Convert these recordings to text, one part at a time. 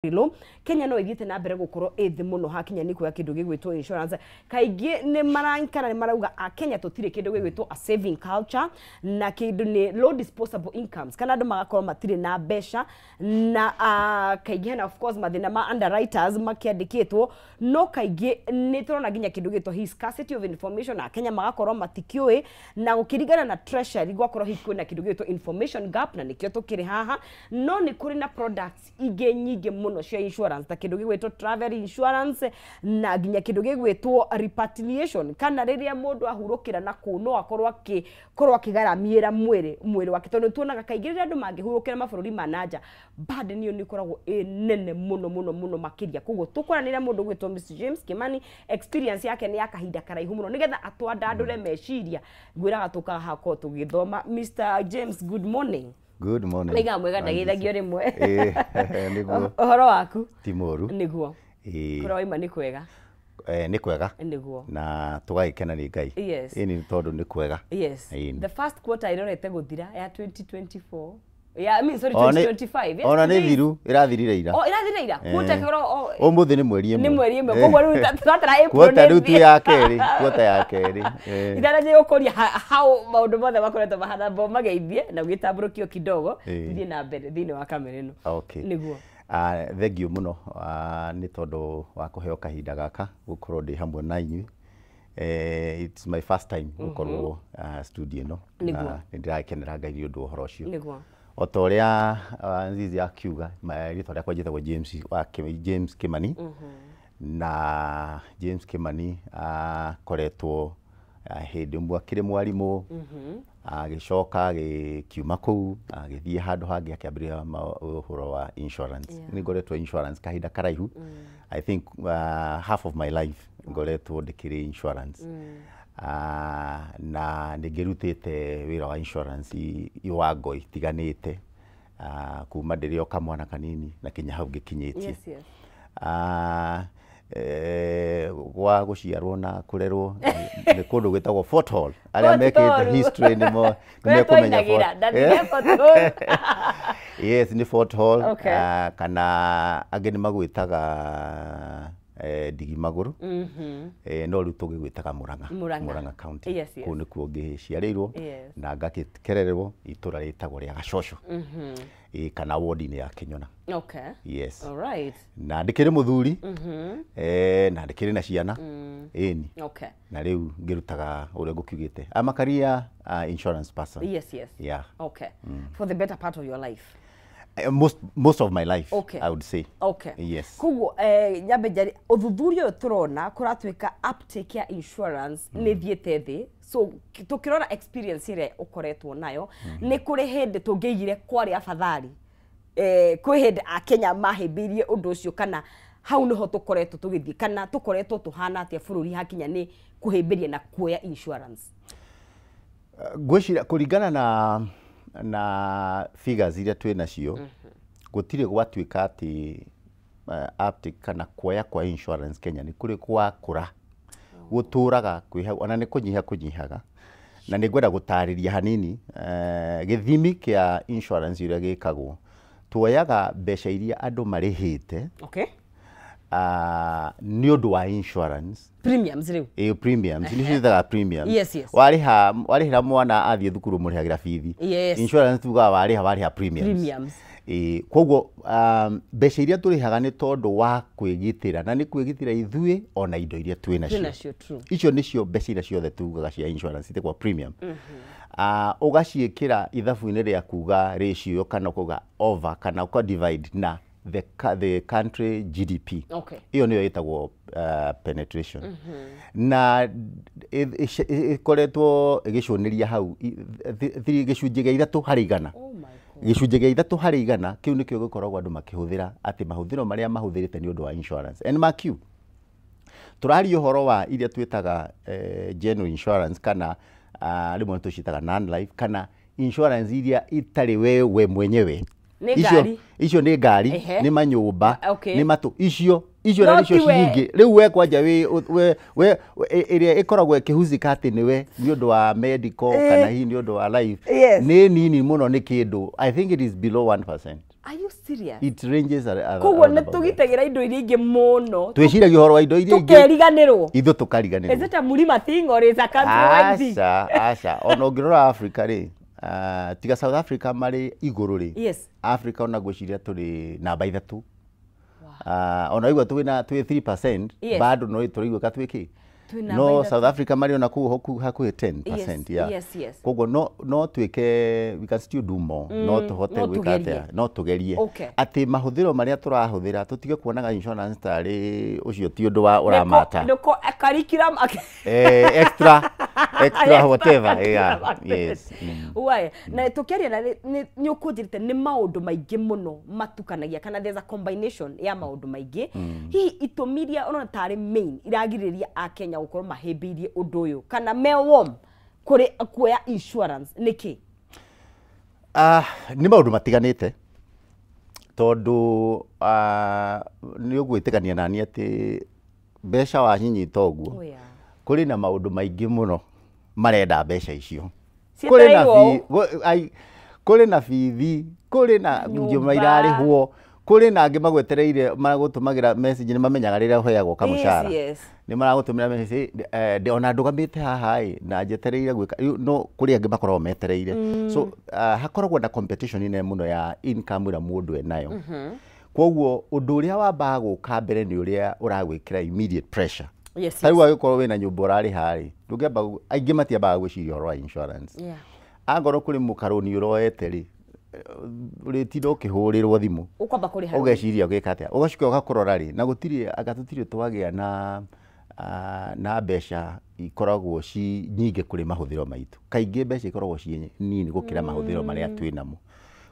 Low Kenya no ĩthiĩte na mbere gũkorwo ĩ thĩ mũno hakinya nĩ kuoya kĩndũ gĩgwĩtwo insurance. Kaingĩ nĩ maraikara nĩ marauga a Kenya tũtirĩ kĩndũ gĩgwĩtwo a saving culture, na kĩndũ nĩ low disposable incomes, kana andũ magakorwo matirĩ na mbeca na kaingĩ hena of course mathĩna ma underwriters makĩandĩkĩtwo, no kaingĩ nĩ tũrona nginya kĩndũ gĩgwĩtwo hi scarcity of information, na Kenya magakorwo matikĩũĩ, na gũkĩringana na treasury gwakorwo hihi kwĩna kĩndũ gĩgwĩtwo information gap, na nĩkĩo tũkĩrĩ haha. No nĩ kũrĩ na products ingĩ nyingĩ mũno cia insurance, ta kĩndũ gĩgwĩtwo travel insurance na nginya kĩndũ gĩgwĩtwo repatriation, kana rĩrĩa mũndũ ahurũkĩra na kũu no akorwo akĩkorwo akĩgaramiĩra mwĩrĩ wake, tondũ tuonaga kaingĩ rĩrĩa andũ mangĩhurũkĩra mabũrũri ma nanja, burden ĩyo nĩ ĩkoragwo ĩ nene mũno mũno mũno makĩria. Koguo tũkwaranĩria mũndũ ũgwĩtwo Mr James Kimani, experience yake nĩ ya kahinda karaihu mũno, nĩgetha atwandandũre meciria. Ngwĩraga tũkaga hakorwo tũgĩthoma. Mr James, good morning. Good morning. Nĩigaga mwega, ndageithagio rĩmwe. Nĩguo. Ũhoro waku? Ti mũru. Nĩguo. Kũrĩa waima nĩ kwega? Nĩ kwega. Na tũgagĩkena nĩ Ngai. Ĩni, nĩ tondũ nĩ kwega. The first quarter ĩrorete gũthira ya 2024, yeah, I mean, sorry, 2025. Yes, Ona nĩ thiru, ĩrathirire ira. Oh, ĩrathirire ira. Quarter kĩoro Ũmũthĩ nĩ mweri ĩmwe. Nĩ mweri ĩmwe, koguo rĩu tũratara April. Quarter rĩu tu ya kerĩ, quarter ya kerĩ. Itarajia gũkũria how maũndũ mothe makoretwo mahana, bo mageithie na ũgĩtambũrũkio kidogo, tũthiĩ na mbere thĩinĩ wa kamera ĩno. Nĩguo. Thank you mũno nĩ tondũ wa kũheo kahinda gaka gũkorwo ndĩ hamwe na inyuĩ. It's my first time gũkorwo studio ĩno, na nĩ ndĩrakenera Ngai nĩ ũndũ wa ũhoro ũcio. O ta ũrĩa Nzizi akiuga, rĩtwa rĩakwa njĩtagwo James wa James Kimani, na James Kimani akoretwo hĩndĩ ĩmwe akĩrĩ mwarimũ, agĩcoka agĩkiuma kũu, agĩthiĩ handũ hangĩ, akĩambĩrĩria ũhoro wa insurance. Nĩ ngoretwo insurance kahinda karaihu. I think half of my life ngoretwo ndĩkĩrĩ insurance. Na nĩ ngĩrutĩte wĩra wa insurance iwango itiganĩte, kuma ndĩrĩ o kamwana kanini na kinya hau ngĩkinyĩtie. Gwa gũciarwo na kũrerwo nĩ kũndũ gwĩtagwo Fort Hall. Arĩa Fort mekĩte Hall. history nĩmo Kũrĩa nĩmekũmenya. twainagĩra, ndathire Fort Hall. Yes, nĩ Fort Hall. Kana angĩ nĩ magwĩtaga Ndigi Magũrũ. No rĩu tũgĩgwĩtaga Murang'a. Murang'a. Murang'a County. Kũu nĩkuo ngĩciarĩirwo na ngakĩkererwo itũra rĩtagwo rĩa Gacoco. Kana ward-inĩ ya Kĩnyona. Yes. All right. Na ndĩkĩrĩ mũthuri, na ndĩkĩrĩ na ciana. Ĩni. Na rĩu ngĩrutaga ũrĩa ngũkiugĩte. I'm a career insurance person. Yeah. Okay. For the better part of your life. Most of my life, I would say. Yes. Koguo nyambe njari ũthuthuria ũyũ tũrona kũratuĩka uptake ya insurance nĩ thiĩte thĩ, so tũkĩrora experience ĩrĩa ũkoretwo nayo, nĩ kũrĩ hĩndĩ tũngĩigire kwarĩ afadhali, kwĩ hĩndĩ akenya mahĩmbĩirie ũndũ ũcio, kana hau nĩho tũkoretwo tũgĩthiĩ, kana tũkoretwo tũhana atĩa bũrũri hakinya nĩ kũhĩmbĩria na kuoya insurance? Ngwĩciria kũringana na figures iria twĩ nacio, gũtirĩ gwatuĩka atĩ uptake kana kuoya kwa insurance Kenya nĩ kũrĩ gwakũra, gũtũraga kwĩ hau, ona nĩ kũnyiha kũnyihaga. Na nĩ ngwenda gũtarĩria hanini gĩthimi kĩa insurance ũrĩa gĩkagwo. Tuoyaga mbeca iria andũ marĩhĩte nĩ ũndũ wa insurance. Premiums rĩu. Ĩyo premiums nĩ ciĩtaga premiums. Warĩha, warĩhĩra mwana athiĩ thukuru, mũrĩhagĩra bithi. Insurance tugaga warĩha premiums. Premiums. Ĩĩ, koguo mbeca iria tũrĩhaga nĩ tondũ wa kwĩgitĩra, na nĩ kwĩgitĩra ithuĩ ona indo iria twĩ twĩ nacio. Nacio, true. Icio nĩcio mbeca iria ciothe tugaga cia insurance ciĩtagwo premium. Ũgaciĩkĩra ithabu-inĩ rĩa kuga ratio, kana ũkauga over, kana ũka divide na the country GDP. Ĩyo nĩyo ĩtagwo penetration, na ĩkoretwo ĩgĩcũnĩria hau 3.3%. Oh my God. 3.3% kĩu nĩkĩo gĩkoragwo andũ makĩhũthĩra, atĩ mahũthĩro marĩa mahũthĩrĩte nĩ ũndũ wa insurance. And mark you, tũraria ũhoro wa iria twĩtaga general insurance, kana rĩmwe nĩ tũciĩtaga non life, kana insurance iria itarĩ wewe mwenyewe. Nĩ Icio ngari. Icio nĩ ngari, nĩ manyũmba, nĩ matũ, icio No na nicio ti we. nyingĩ. Rĩu we kwanja wĩ ĩrĩa ĩkoragwo ĩkĩhusika atĩ nĩwe nĩ ũndũ wa medical kana hihi nĩ ũndũ wa life nĩ nini mũno, nĩ kĩndũ I think it is below 1%. Are you serious? It ranges Koguo around nĩ about that. tũgitagĩra indo iria ingĩ mũno. Twĩciragia ũhoro wa indo iria ingĩ, Tũkeriganĩrwo. ithuĩ tũkariganĩrwo. Is it a Murima thing or is a countrywide thing? Aca, aca, ona ũngĩrora Africa rĩ, tiga South Africa marĩ igũrũ rĩ, Africa ona ngwĩciria tũrĩ namba 3. Ona waigua twĩ 3%, bado no tũraiguĩka twĩ kĩ? Twĩ namba No 3. South Africa marĩ ona kũu hakuhĩ 10%. Yeah. Koguo no twĩke, we can still do more. No tũhote No gwĩka tũgerie. atĩa? No tũgerie. Atĩ mahũthĩro marĩa tũrahũthĩra tũtige kuonaga insurance tarĩ ũcio ti ũndũ wa ũramata. Nĩko curriculum Extra, extra whatever. Yeah. Yes. Why? Na tũkĩaria na nĩ ũkũnjĩrĩte nĩ maũndũ maingĩ mũno matukanagia, kana there's a combination ya maũndũ maingĩ. Hihi itũmi iria ũrona tarĩ main iragirĩrĩria Akenya gũkorwo mahĩmbĩirie ũndũ ũyũ kana me warm kũrĩ kuoya insurance nĩ kĩ? Nĩ maũndũ matiganĩte, tondũ nĩ ũgwĩtĩkania nani atĩ mbeca wacinyita ũguo, Oh, yeah. kũrĩ na maũndũ maingĩ mũno marenda mbeca icio. Cietereirwo. Kũrĩ na bithi, kũrĩ na Nyũmba. nyũmba irarĩhwo, kũrĩ na angĩ magwetereire maragũtũmagĩra message, nĩ mamenyaga rĩrĩa ũheagwo kamũcara. Nĩ maragũtũmĩra message, ona ndũgamĩte haha ĩ, na njetereire gwĩka rĩu, no kũrĩ angĩ makoragwo metereire. So hakoragwo na competition nene mũno ya income ĩrĩa mũndũ enayo. Koguo ũndũ ũrĩa wambaga gũka mbere nĩ ũrĩa ũragwĩkĩra immediate pressure. Ta rĩu angĩkorwo wĩna nyũmba ũrarĩha rĩ, ndũngĩamba aingĩ matiambaga gwĩciria ũhoro wa insurance. Angorwo kũrĩ mũkarũni ũroete rĩ, ũrĩtinda ũkĩhũrĩrwo thimũ. Ũkwamba kũrĩha. Ũgeciria ũgĩka atĩa, ũgacoka ũgakũrora rĩ, na gũtirĩ anga tũtirĩ twagĩa na mbeca ikoragwo ci nyingĩ kũrĩ mahũthĩro maitũ. Kaingĩ mbeca ikoragwo ci nini gũkĩra mahũthĩro marĩa twĩ namo.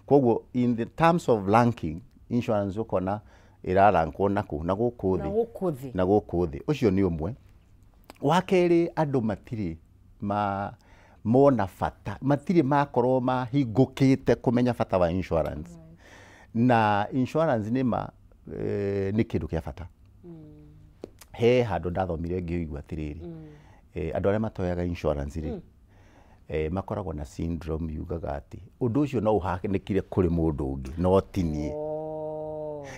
Koguo in the terms of ranking, insurance ũkona ĩrarankwo nakũ, na gũkũ Na thĩ. gũkũ thĩ. Na gũkũ thĩ. Ũcio nĩ ũmwe. Wa kerĩ, andũ matirĩ mona bata, matirĩ makorwo mahingũkĩte kũmenya bata wa insurance. Na insurance nĩ ma nĩ kĩndũ kĩa bata. He handũ ndathomire ngĩigua atĩrĩrĩ, andũ arĩa matoyaga insurance rĩ, makoragwo na syndrome yugaga atĩ ũndũ ũcio no ũhanĩkire kũrĩ mũndũ ũngĩ no ti niĩ.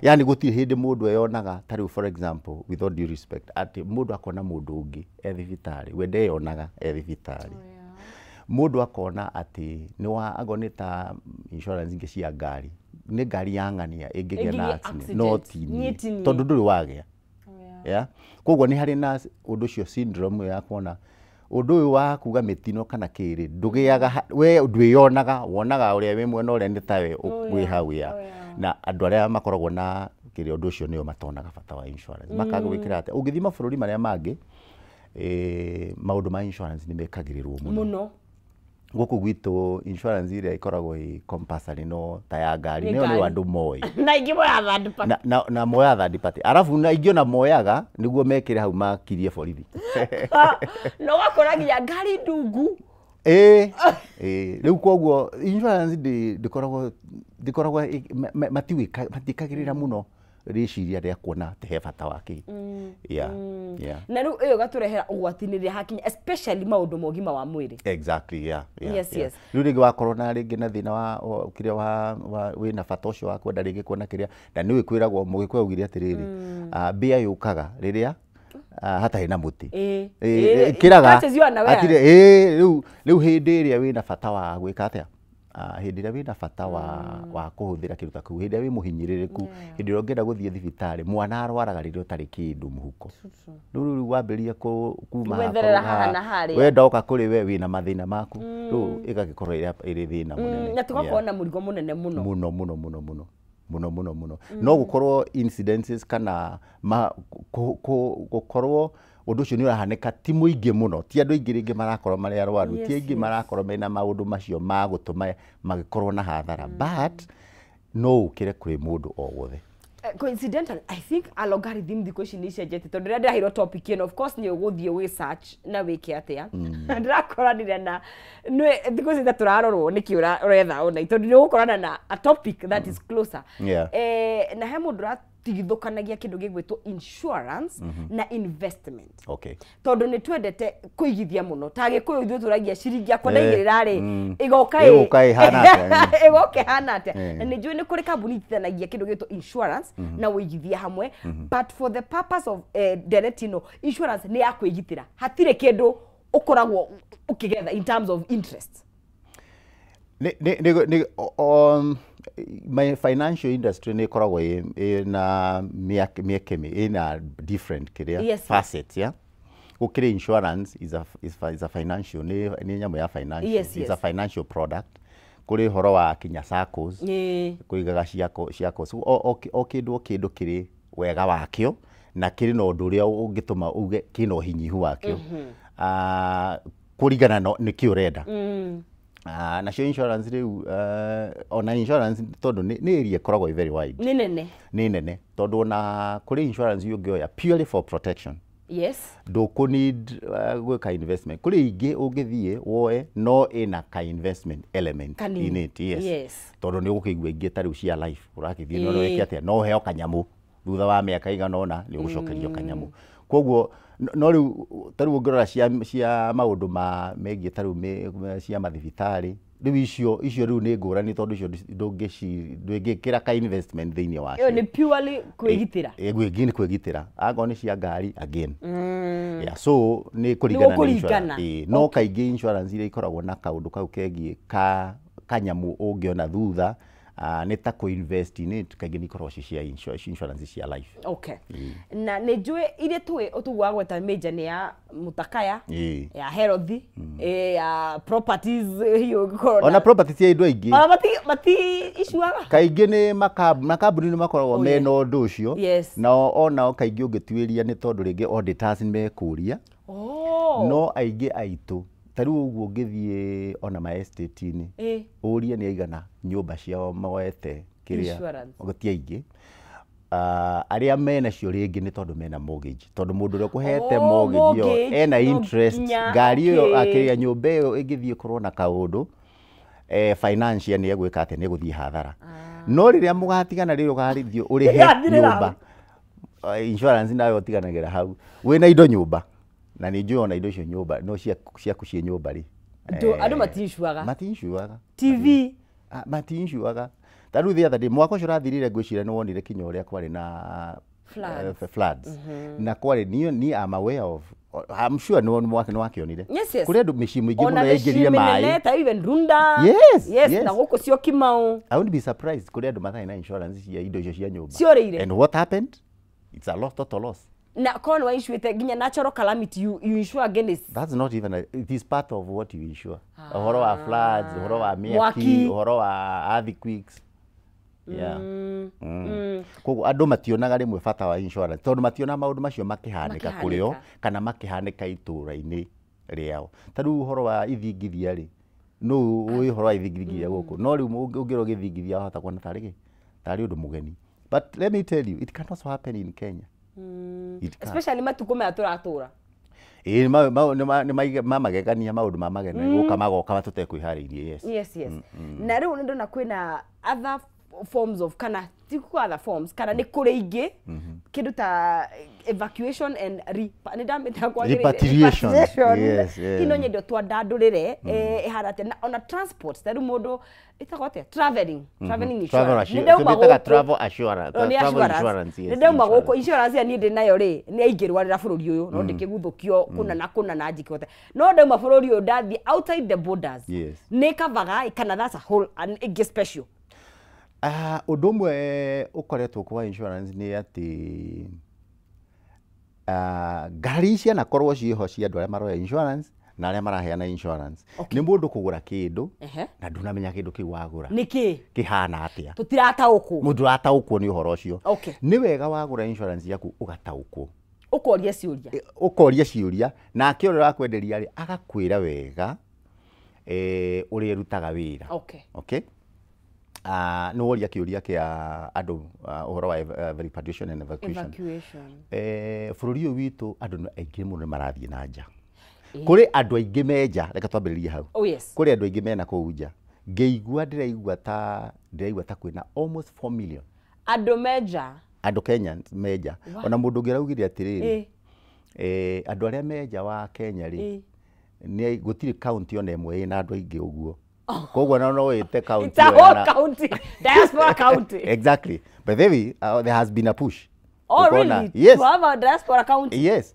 Yani gũtirĩ hĩndĩ mũndũ eyonaga, ta rĩu for example, with all due respect, atĩ mũndũ akona mũndũ ũngĩ e thibitarĩ, we ndeyonaga e thibitarĩ. Mũndũ akona atĩ nĩ wa angorwo nĩ ta insurance ingĩ cia ngari, nĩ ngari ya ng'ania ĩngĩgĩa na Ĩngĩgĩa accident, no accident, ti niĩ niĩ, ti niĩ. tondũ ndũrĩ wagĩa. Yeah? Koguo nĩ harĩ na ũndũ ũcio syndrome ĩyo ya kuona ũndũ ũyũ wa kuga mĩtino kana kĩrĩ ndũgĩaga, we ndwĩyonaga, wonaga ũrĩa wĩ mwena ũrĩa nĩ tawe wĩ hau ya. Na andũ arĩa makoragwo na kĩrĩa ũndũ ũcio nĩo matonaga bata wa insurance. Makaga gwĩkĩra atĩa, ũngĩthiĩ mabũrũri marĩa mangĩ, maũndũ ma insurance nĩ mekagĩrĩrwo mũno. Mũno. Gũkũ gwitũ insurance ĩrĩa ĩkoragwo ĩ compulsory no ta ya ngari, Nĩ nĩyo nĩ ngari. andũ moĩ. Na ingĩ moya third party. Na moya third party. Arabu na ingĩ ona moyaga nĩguo mekĩre hau makirie borithi. Na ũgakora nginya ngari ndungu. Rĩu koguo insurance ndĩkoragwo matiĩkagĩrĩra mũno rĩciria rĩa kuona atĩ he bata wa kĩ. Yeah. Yeah. Na rĩu ĩyo ĩgatũrehera ũgwati-inĩ rĩrĩa hakinya, especially maũndũ ma ũgima wa mwĩrĩ. Exactly, yeah, yeah, Yes, yeah. yes. Rĩu rĩngĩ wakorwo na rĩngĩ na thĩna wa kĩrĩa wa wĩna bata ũcio wa kwenda rĩngĩ kuona kĩrĩa, na nĩũĩ kwĩragwo mũgĩkũyũ augire atĩrĩrĩ, mbĩa yũkaga rĩrĩa hatarĩ na mũtĩ. Kĩraga Catches you unaware. hatirĩ, rĩu hĩndĩ ĩrĩa wĩna bata wa gwĩka atĩa? Hĩndĩ ĩrĩa wĩna bata wa kũhũthĩra kĩndũ ta kĩu, hĩndĩ ĩrĩa wĩ mũhinyĩrĩrĩku, hĩndĩ ĩrĩa ũngĩenda gũthiĩ thibitarĩ, mwana arwaraga rĩrĩa ũtarĩ kĩndũ mũhuko. Rĩu wambĩrĩria kuma haha Gwetherera kũrĩ haha haha, na harĩa. wenda oka kũrĩ we wĩna mathĩna maku, rĩu ĩgagĩkorwo ĩrĩ thĩna mũnene. Na tũgakorwo na mũrigo mũnene mũno. Mũno mũno mũno mũno mũno mũno mũno. No gũkorwo incidences kana gũkorwo ũndũ ũcio nĩ ũrahanĩka ti mũingĩ mũno, ti andũ aingĩ rĩngĩ marakorwo marĩ arwaru, ti aingĩ marakorwo mena maũndũ macio ma gũtũma magĩkorwo na hathara, but no ũkĩre kwĩ mũndũ o wothe. Coincidentally, I think a logarithm thikũ ici nĩ icenjetie, tondũ rĩrĩa ndĩraheirwo topic ĩno, of course nĩ ũgũthiĩ wĩ search na wĩke atĩa. Ndĩrakoranire na nĩ thikũ ici ta tũrarorwo nĩkĩ ũretha ona, tondũ nĩ ũgũkorana na a topic that is closer. Yeah. Na he mũndũ Tũtigithũkanagia kĩndũ gĩgwĩtwo insurance na investment. Okay. Tondũ nĩ twendete kũigithia mũno ta Gĩkũyũ, ithuĩ tũragia ciringi yakwa ndaigĩrĩra rĩ, ĩgoka Ĩgũka ĩhana atĩa? Ĩgoka ĩhana atĩa? Na nĩ njũĩ nĩ kũrĩ kambuni itithanagia kĩndũ gĩgwĩtwo insurance na ũigithia hamwe, but for the purpose of ndereti ĩno, insurance nĩ ya kwĩgitĩra, hatirĩ kĩndũ ũkoragwo ũkĩgetha in terms of interest. Nĩ my financial industry nĩ ĩkoragwo ĩ na mĩeke ĩna different kĩrĩa facets, yeah. Gũkĩrĩ insurance is a financial, nĩ nyamũ ya financial. Is a financial product. Kũrĩ ũhoro wa kinya SACCOs, kũigaga ciako ciako. So, o kĩndũ kĩrĩ wega wakĩo na kĩrĩ na ũndũ ũrĩa ũngĩtũma uge kĩna ũhinyihu wakĩo. Ah, kũringana na nĩkĩ ũrenda. Ah, nacio insurance rĩu, ona insurance tondũ nĩ area ĩkoragwo ĩ very wide. Nĩ nene. Nĩ nene tondũ ona kũrĩ insurance ũngĩoya purely for protection, ndũkũ need gwĩka investment. Kũrĩ ingĩ ũngĩthiĩ woe no ĩna ka investment element Kanini. in it, yes. Tondũ nĩ ũgũkĩigua ingĩ ta rĩu cia life, ũrakĩthiĩ no wĩke atĩa, no ũheo kanyamũ thutha wa mĩaka igana ũna, nĩ ũgũcokerio kanyamũ. Koguo no rĩu ta rĩu ũngĩrora cia maũndũ ma megiĩ ta rĩu cia mathibitarĩ rĩu, icio rĩu nĩ ngũrani tondũ icio ndũngĩkĩra ka investment thĩinĩ wacio. Ĩyo nĩ purely kwĩgitĩra. Ĩ nĩ kwĩgitĩra. Angorwo nĩ cia ngari again, yeah, so nĩ kũringana na Nĩ insurance. gũkũringana. Ĩ, no kaingĩ insurance iria ikoragwo na kaũndũ kau kegiĩ ka kanyamũ ũngĩona thutha, nĩ ta kũ-invest in it, kaingĩ nĩ ikoragwo ci cia insurance cia life. Okay, na nĩ njũĩ iria tũĩ ũtũguaga gweta major nĩ ya mũtakaya, ya health, ya properties, hiyo ũngĩkorwo Ona property cia indo aingĩ. Ona mati icuaga. Kaingĩ nĩ makambuni nĩ makoragwo Oh, mena ũndũ ũcio. Nao onao kaingĩ ũngĩtuĩria nĩ tondũ rĩngĩ auditors nĩ mekũria. No aingĩ aitũ ta rĩu ũguo ũngĩthiĩ ona ma estate-inĩ, ũrie nĩ aigana nyũmba ciao moete kĩrĩa Insurance. Ti aingĩ. Arĩa menacio rĩngĩ nĩ tondũ mena mortgage, tondũ mũndũ ũrĩa ũkũhete Oh, mortgage ĩyo mortgage, ena no interest. Ngari ĩyo, akĩrĩa nyũmba ĩyo ĩngĩthiĩ ĩkorwo na kaũndũ, financial nĩ egwĩka atĩ nĩ egũthiĩ hathara. No rĩrĩa mũgatigana, rĩrĩa ũgathiĩ ũrĩhe Ĩgathirĩra nyũmba, insurance nayo ũtiganagĩra hau wĩna indo nyũmba, na nĩ njũĩ ona indo icio nyũmba no ciaku ciĩ nyũmba rĩ, Andũ matiincuaga. Matiincuaga. TV. Ah, matiincuaga. Ta rĩu the other day, mwaka ũcio ũrathirire, ngwĩciria nĩ wonire kinya ũrĩa kwarĩ na Floods. Floods. Na kwarĩ niĩ am aware of, I'm sure nĩ wakĩonire. Yes. Kũrĩ andũ mĩciĩ mĩingĩ Ona mũno yaingĩrire mĩciĩ mĩnene maĩ. ta even Runda. Na gũkũ Syokimau. I wouldn't be surprised kũrĩ andũ matarĩ na insurance cia indo icio cia nyũmba. Ciorĩire. And what happened? It's a loss, total loss. Na korwo nĩ waincuĩte nginya natural calamity, you insure against. That's not even a, it is part of what you insure. Ũhoro wa floods, ũhoro wa mĩaki, Mwaki. Ũhoro wa earthquakes. Yeah. Koguo andũ mationaga rĩmwe bata wa insurance tondũ mationa maũndũ macio makĩhanĩka kũrĩ o Makĩhanĩka. kana makĩhanĩka itũũra-inĩ rĩao. Ta rĩu ũhoro wa ithingithia rĩ, nũ ũĩ ũhoro wa ithingithia gũkũ? No rĩu ũngĩrwo gĩthingithia wahota kuona tarĩ kĩ? Tarĩ ũndũ mũgeni. But let me tell you, it can also happen in Kenya. It can. Especially matukũ maya tũratũra. Ĩĩ, nĩ mamagegania, maũndũ ma magegania gũka magoka tũtekwĩharĩirie, yes. Yes, na rĩu nĩ ndona kwĩna other forms of, kana ti kwa other forms, kana nĩ kũrĩ ingĩ kĩndũ ta evacuation and nĩ ndamĩta kwagĩrĩire. Repatriation. Repatriation. Yes. Ino nyende twandandũrĩre, ĩhana atĩa? Na ona transport, ta rĩu mũndũ ĩtagwo atĩa, traveling Travel insurance. Nĩ ndauma tũmĩtaga gũkũ. Travel assurance. No, nĩ Travel assurance. insurance, yes. Nĩ ndauma gũkũ, Insurance. Insurance ya niĩ ndĩ nayo rĩ, nĩ aingĩrwarĩra bũrũri ũyũ no ndĩkĩguthũkio kũna na kũna na njikĩhote, no ndauma bũrũri ũyũ ndathiĩ outside the borders, nĩ kavaga kana that's a whole an ĩngĩ special? Ah, ũndũ ũmwe ũkoretwo kwa insurance nĩ atĩ ngari cianakorwo ciĩho cia andũ arĩa maroya insurance na arĩa maraheana insurance. Nĩ mũndũ kũgũra kĩndũ na ndũnamenya kĩndũ kĩu wagũra Nĩkĩ kĩhana atĩa. Tũtirataũkwo. Mũndũ ũrataũkwo nĩ ũhoro ũcio. Nĩ wega wagũra insurance yaku ũgataũkwo. Ũkoria ciũria. Ũkoria ciũria, nake ũrĩa ũrakwenderia rĩ agakwĩra wega ũrĩa ĩrutaga wĩra. Okay. Nĩ woria kĩũria kĩa andũ, ũhoro wa repatriation and evacuation. Evacuation. Bũrũri ũyũ witũ andũ nĩ aingĩ mũno nĩ marathiĩ na nja. Kũrĩ andũ aingĩ me nja, reke twambĩrĩrie hau. Oh yes. Kũrĩ andũ aingĩ mena kũu nja. Ngĩigua ndĩraigua ta kwĩna almost 4 million Andũ menja. Andũ Kenya menja. Ona mũndũ ũngĩ araugire atĩrĩrĩ, andũ arĩa menja wa Kenya rĩ, nĩ gũtirĩ county ona ĩmwe ĩna andũ aingĩ ũguo. Koguo no wĩte county. It's a whole county. Diaspora county. Exactly. By the way, there has been a push. Oh, really? Yes. To have a diaspora county? Yes.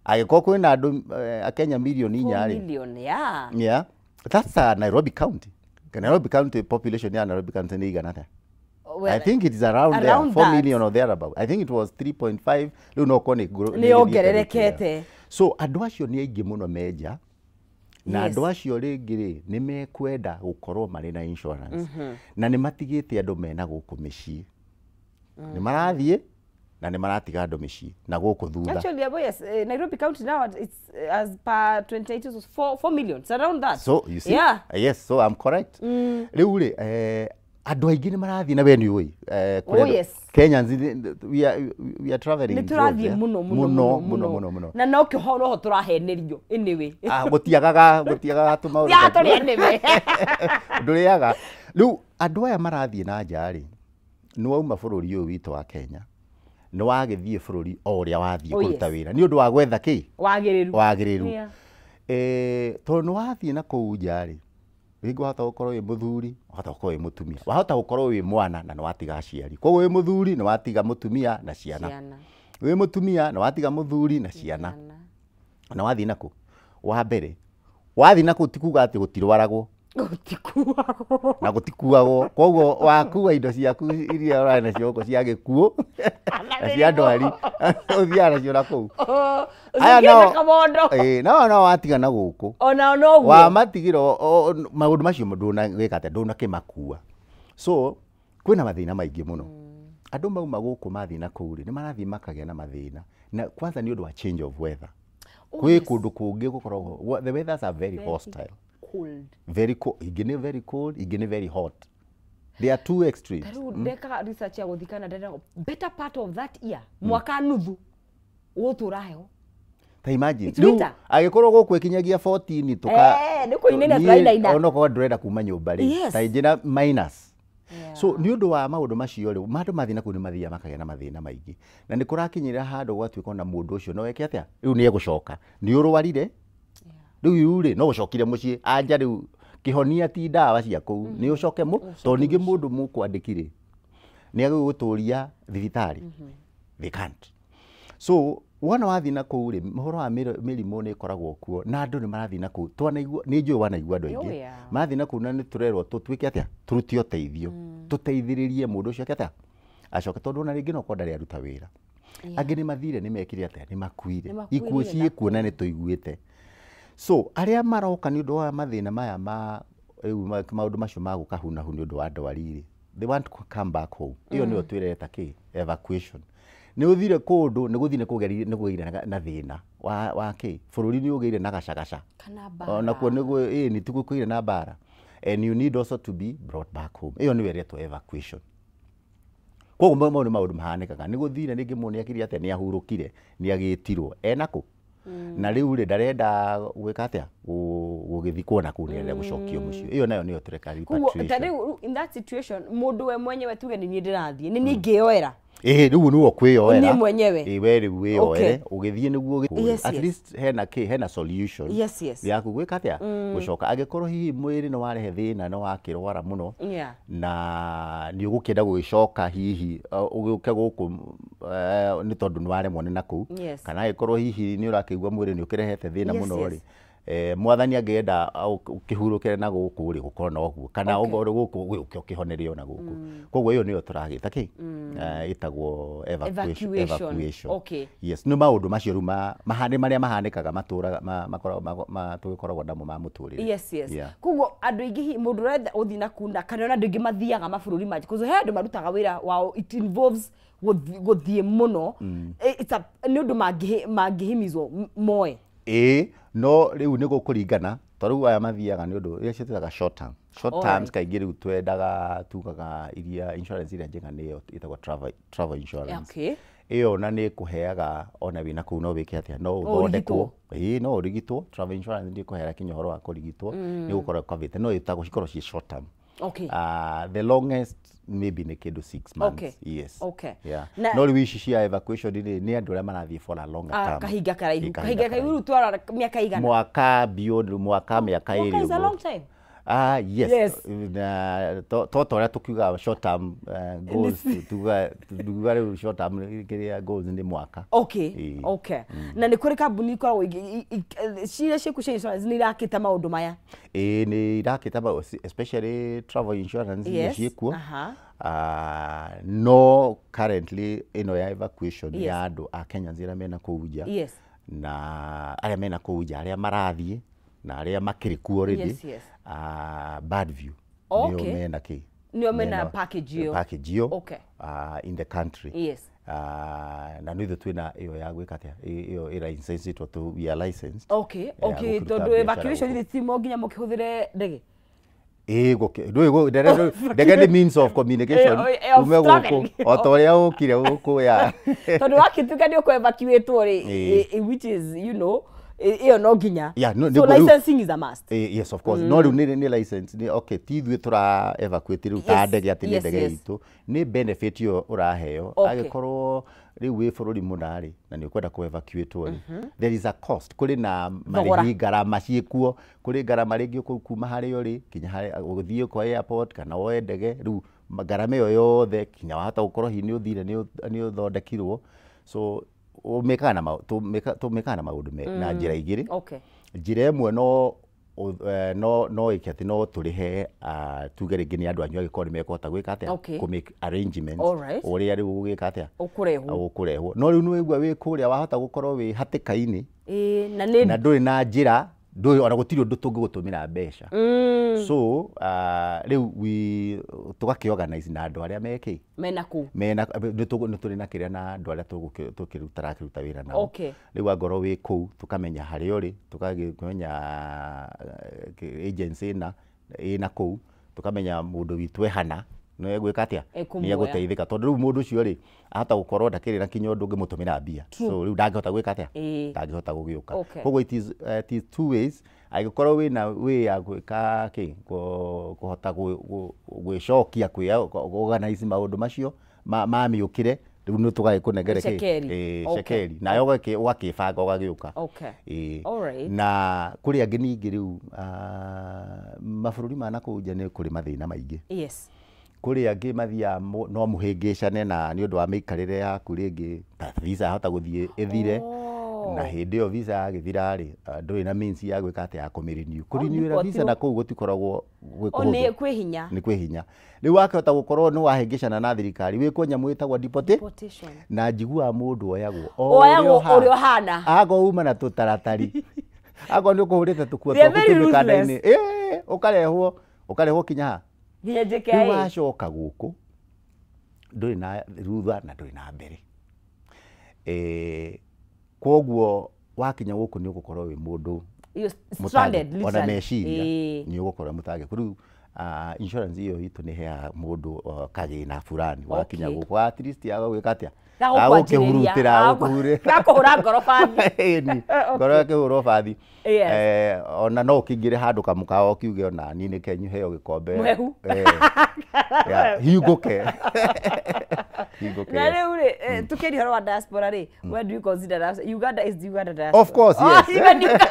Angĩkorwo kwĩna andũ a Kenya milioni 4 rĩ. Million, yeah. Yeah. That's a Nairobi County. Nairobi County population ya Nairobi County nĩ igana atĩa? Well, I think it is around there, 4 million or thereabout. I think it was 3.5. Rĩu no korwo nĩ yongererekete. So andũ acio nĩ aingĩ mũno menja. Na andũ acio rĩngĩ rĩ nĩ mekwenda gũkorwo marĩ na insurance. Na nĩ matigĩte andũ mena gũkũ mĩciĩ. Nĩ marathiĩ na nĩ maratiga andũ mĩciĩ na gũkũ thutha. Actually, yes, Nairobi County now it's as per 2018 it was 4 million. It's around that. So you see. Yeah. Yes, so I'm correct. Rĩu rĩ andũ aingĩ nĩ marathiĩ na we nĩ ũĩ. Oh, yes. Kenyans we are traveling. Nĩ tũrathiĩ mũno mũno mũno mũno mũno. Na no kĩho no tũrahenerio anyway. Gũtiagaga tũmaũndũ. Ya tũrĩ anyway. Ndũrĩaga. Rĩu andũ aya marathiĩ na nja rĩ, nĩ wauma bũrũri ũyũ witũ wa Kenya. Nĩ wagĩthiĩ bũrũri o ũrĩa wathiĩ kũruta wĩra nĩ ũndũ wa gwetha kĩ? Wagĩrĩru. Wagĩrĩru. Tondũ nĩ wathiĩ na kũu nja rĩ, rĩngĩ wahota gũkorwo wĩ mũthuri, wahota gũkorwo wĩ mũtumia, wahota gũkorwo wĩ mwana na nĩ watiga aciari. Koguo wĩ mũthuri nĩ watiga mũtumia na ciana. Wĩ mũtumia nĩ watiga mũthuri na ciana. Na wathiĩ na kũ? Wa mbere, wathiĩ na kũu ti kuga atĩ gũtirwaragwo. Gũtikuagwo. Na gũtikuagwo. Koguo wakua indo ciaku iria ũrarĩ nacio gũkũ cia gĩkuũ na cia ndwari, ũthiaga nacio na kũu. Aya nao nao watiga na gũkũ. Onao noguo. Wamatigĩra maũndũ macio ndũnagĩka atĩa, ndũnakĩmakua. So kwĩna mathĩna maingĩ mũno. Andũ mauma gũkũ mathiĩ na kũu rĩ, nĩ marathiĩ makagĩa na mathĩna. Na kwanza nĩ ũndũ wa change of weather. Kwĩ kũndũ kũngĩ gũkoragwo, the weathers are very hostile. Cold. Very cold. Ingĩ very cold, ingĩ very hot. They are two extremes. Rĩu ndekaga research ya gũthiĩ Canada, better part of that year, mwaka nuthu gũtũra heho. Ta imagine. Rĩu angĩkorwo gũkũ ĩkinyagia 14 tũka nĩ kũinaina tũrainaina. Onokorwo ndũrenda kuma nyũmba rĩ, ta ingĩ na minus. So nĩ ũndũ wa maũndũ macio rĩ, andũ mathiĩ na kũu nĩ mathiaga makagĩa na mathĩna maingĩ. Na nĩ kũrakinyĩra handũ gwatuĩka ona mũndũ ũcio no eke atĩa? Rĩu nĩ egũcoka. Nĩ ũrwarire? Rĩu rĩ no ũcokire mũciĩ anja rĩu kĩhonia ti ndawa cia kũu nĩ ũcoke mũ tondũ ningĩ mũndũ mũkwandĩki rĩ nĩ agũgũtũria thibitarĩ. They can't. So wona wathiĩ na kũu rĩ, ũhoro wa mĩrimũ nĩ ĩkoragwo kuo na andũ nĩ marathiĩ na kũu. Twanaigua nĩ njũĩ wanaigua andũ aingĩ marathiĩ na kũu na nĩ tũrerwo tũtuĩke atĩa, tũrute ũteithio, tũteithĩrĩrie mũndũ ũcio eke atĩa acoke, tondũ ona rĩngĩ no korwo ndarĩ aruta wĩra. Angĩ nĩ mathire nĩ mekire atĩa, nĩ makuire. Ikuũ ciĩkuo na nĩ tũiguĩte. So arĩa maroka nĩ ũndũ wa mathĩna maya ma rĩu maũndũ macio ma gũkahunahu nĩ ũndũ wa ndwari rĩ, they want to come back home. Ĩyo nĩyo twĩreta kĩ? Evacuation. Nĩ ũthire kũndũ nĩ gũthiĩ nĩ kũgĩire na thĩna wa kĩ? Bũrũri nĩ ũgĩire na gacagaca. Onakuo nĩ kũgĩire na mbara. And you need also to be brought back home. Ĩyo nĩyo ĩretwo evacuation. Koguo mau nĩ maũndũ mahanĩkaga. Nĩ gũthire rĩngĩ mũndũ nĩ akire atĩa, nĩ ahurũkire, nĩ agĩtirwo. Ena kũ? Na rĩu rĩ ndarenda gwĩka atĩa, gũgĩthikwo na kũu nĩ arenda gũcokio mũciĩ. Ĩyo nayo nĩyo tũreka repatriation. Ta rĩu in that situation mũndũ we mwenyewe tuge nĩ niĩ ndĩrathiĩ, nĩ niĩ ingĩyoera. Rĩu nĩwe ũkwĩyoera. Niĩ mwenyewe. We rĩu wĩyoere ũgĩthiĩ nĩguo at least hena kĩ, hena solution yaku gwĩka atĩa, gũcoka. Angĩkorwo hihi mwĩrĩ nĩ warehe thĩna nĩ wakĩrwara mũno na nĩ ũgũkĩenda gũgĩcoka hihi ũgĩũke gũkũ nĩ tondũ nĩ waremwo nĩ na kũu, kana angĩkorwo hihi nĩ ũrakĩigua mwĩrĩ nĩ ũkĩrehete thĩna mũno rĩ, mwathani angĩenda ũkĩhurũkĩre na gũkũ rĩ, gũkorwo na ũguo, kana ũkorwo gũkũ ũgĩũke ũkĩhonerio na gũkũ. Koguo ĩyo nĩyo tũragĩta kĩ? Ĩtagwo evacuation. Yes, nĩ maũndũ macio rĩu marĩa mahanĩkaga matũraga tũgĩkoragwo namo ma mũtũrĩre. Yes, yes. Koguo andũ aingĩ mũndũ ũrenda gũthiĩ na kũu na kana ona andũ aingĩ mathiaga mabũrũri mangĩ, 'cause he andũ marutaga wĩra wao, it involves gũthiĩ mũno. Nĩ ũndũ mangĩhimizwo moe. Ĩĩ, no rĩu nĩ gũkũringana, tondũ rĩu aya mathiaga nĩ ũndũ iria ciĩtagwo short term. Short terms kaingĩ rĩu twendaga tugaga iria insurance iria njega nĩyo ĩtagwo travel insurance. Ĩyo ona nĩ ĩkũheaga ona wĩna kũu no wĩke atĩa, no ũthondekwo. Ĩĩ, no ũrigitwo. Travel insurance nĩ ĩkũheaga kinya ũhoro wa kũrigitwo, nĩ gũkorwo covered, no ĩtagwo cikorwo ciĩ short term. Okay. The longest maybe nĩ kĩndũ 6 months. Okay. Yes. Okay. Yeah. Na- No rĩu ici cia evacuation rĩ, nĩ andũ arĩa marathiĩ for a longer Ah, term. kahinga karaihu. Ĩ, Kahinga karaihu rĩu twara mĩaka igana? Mwaka, beyond mwaka, mĩaka Mwaka 2 is a ũguo. long time. Ah, yes. Yes. Na to ta ũrĩa tũkiuga short term goals, tuga tuga rĩu short term kĩrĩa goals nĩ mwaka. Okay. Ĩĩ. Okay. Na nĩ kũrĩ kambuni ikoragwo ciria ciĩkuo cia insurance nĩ irakĩta maũndũ maya? Ĩĩ, nĩ irakĩta especially travel insurance iria ciĩkuo. Ah, no currently ĩno ya evacuation ya andũ a Kenyans arĩa mena kũu nja na arĩa mena kũu nja, arĩa marathiĩ na arĩa makĩrĩ kuo already. Ah, Birdview nĩo mena kĩ? Nĩo mena package ĩyo. Package ĩyo. In the country. Ah, na nĩ ithuĩ twĩna ĩyo ya gwĩka atĩa, ĩyo ĩ licensed, tondũ we are licensed ya Okay, gũkĩruta tondũ biacara evacuation gũkũ. ithe ti mo nginya mũkĩhũthĩre ndege. Ĩĩ, ndũĩ ndege nĩ means of communication. Of Ume gũkũ travelling. o ta ũrĩa ũkire gũkũ ya. Tondũ wakĩtuĩka nĩ ũkũ evacuatwo rĩ, which is ĩyo no nginya. Yeah, no, So nĩguo rĩu- licensing is a must. Yes, of course. No rĩu nĩ license nĩ okay, ti ithuĩ tũra evacuate rĩu ta ndege atĩ nĩ ndege itũ, nĩ benefit ĩyo ũraheo. Angĩkorwo rĩu wĩ bũrũri mũna rĩ, na nĩ ũkwenda kũ evacuate rĩ, there is a cost, kũrĩ na Thogora. marĩhi, ngarama ciĩkuo, kũrĩ ngarama rĩngĩ ũkũ kuma harĩa ũrĩ nginya harĩa ũgũthiĩ kwa airport kana woe ndege, rĩu ngarama ĩyo yothe kinya wahota gũkorwo hihi nĩ ũthire nĩ ũthondekirwo. So ũmĩkaga na tũmĩkaga na maũndũ na njĩra igĩrĩ. Njĩra ĩmwe no no ĩke atĩ no tũrĩhe, tuge rĩngĩ nĩ andũ anyu angĩkorwo nĩ mekũhota gwĩka atĩa, kũ make arrangements ũrĩa rĩu ũgwĩka atĩa, Ũkũrehwo. ũkũrehwo. No rĩu nĩ waigua wĩ kũrĩa, wahota gũkorwo wĩ hatĩka-inĩ Ĩĩ, na nĩ na ndũrĩ na njĩra, ndũrĩ ona gũtirĩ ũndũ tũngĩgũtũmĩra mbeca. So rĩu we tũgakĩ organize na andũ arĩa mekĩ mena kũu. Mena nĩ tũrĩ na kĩrĩa na andũ arĩa tũrakĩruta wĩra nao. Rĩu angorwo wĩ kũu, tũkamenya harĩa ũrĩ, tũkamenya agency ĩna ĩna kũu, tũkamenya mũndũ witũ ehana nĩ egwĩka atĩa, Ekũmuoya. nĩ egũteithĩka, tondũ rĩu mũndũ ũcio rĩ, ahota gũkorwo ndakĩrĩ na kinya ũndũ ũngĩmũtũmĩra mbia, so rĩu ndangĩhota gwĩka atĩa, ndangĩhota gũgĩũka. Koguo it is two ways. Angĩkorwo wĩna wĩ ya gwĩka kĩ, kũhota gwĩcokia, kwĩ organize maũndũ macio ma mĩũkĩre, rĩu nĩ tũgagĩkũnengere kĩ? Cekeri. Ĩĩ, cekeri nayo ũgakĩbanga ũgagĩũka. Ĩĩ. Na kũrĩ angĩ ningĩ rĩu, mabũrũri ma nakũu nja nĩ kũrĩ mathĩna maingĩ. Kũrĩ angĩ mathiaga no mũhĩngĩcane na nĩ ũndũ wa mĩikarĩre yaku, rĩngĩ ta visa yahota gũthiĩ ĩthire. Na hĩndĩ ĩyo visa yagĩthira rĩ, ndũrĩ na means ya gwĩka atĩa, ya kũmĩrenew, kũrenewĩra visa nĩkuo na kũu gũtikoragwo gwĩ O nĩ kũhũthũ. kwĩ hinya. Nĩ kwĩ hinya. Rĩu wakĩhota gũkorwo nĩ wahĩngĩcana na thirikari, wĩkwo nyamũ ĩtagwo Deportation. Na njiguaga mũndũ oyagwo o Oyagwo ũrĩa ũrĩa ũhana. Akorwo uma na tũtaratari, akorwo nĩ ũkũhũrĩte tũkuo They are twaku very tũmĩkanda-inĩ, ruthless. ĩĩ, ũkarehwo kinya ha? Nginya Rĩu JKIA. wacoka gũkũ ndũrĩ na rutha na ndũrĩ na mbere. Koguo wakinya gũkũ nĩ ũgũkorwo wĩ mũndũ You're stranded, mũtangĩku. Ona literally. meciria nĩ ũgũkorwo mũtangĩku. Rĩu insurance ĩyo itũ nĩ ĩheaga mũndũ kagĩna fulani wakinya gũkũ, at least ya gwĩka atĩa, Gagũkwanjĩrĩria. gagũkĩhurutĩra, gũkũhurĩ Gakũhũra ngoro bathi. Ĩni, ngoro ĩkĩhũrwo bathi. Ona no ũkĩingĩre handũ kamũkawa ũkiuge ona niĩ nĩ kenyu heo gĩkombe Mũhehu. Ya, hingũke hingũke. Na Yes. rĩu rĩ, tũkĩaria ũhoro wa diaspora rĩ, when do you consider diaspora? Uganda is the Uganda diaspora? Of course, Oh, yes. even Uganda.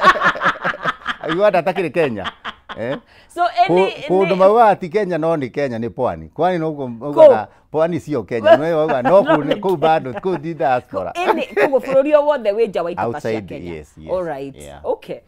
Uganda takĩrĩ Kenya, eh? So any Kũndũ maugaga ti Kenya no nĩ Kenya, nĩ pwani, kwani no maugaga pwani sio Kenya, no maugaga no kũu kũu bado kũu ti diaspora. Any koguo bũrũri o wothe wĩ nja wa ithaka cia Outside, Kenya. yes, All right. yeah. Okay.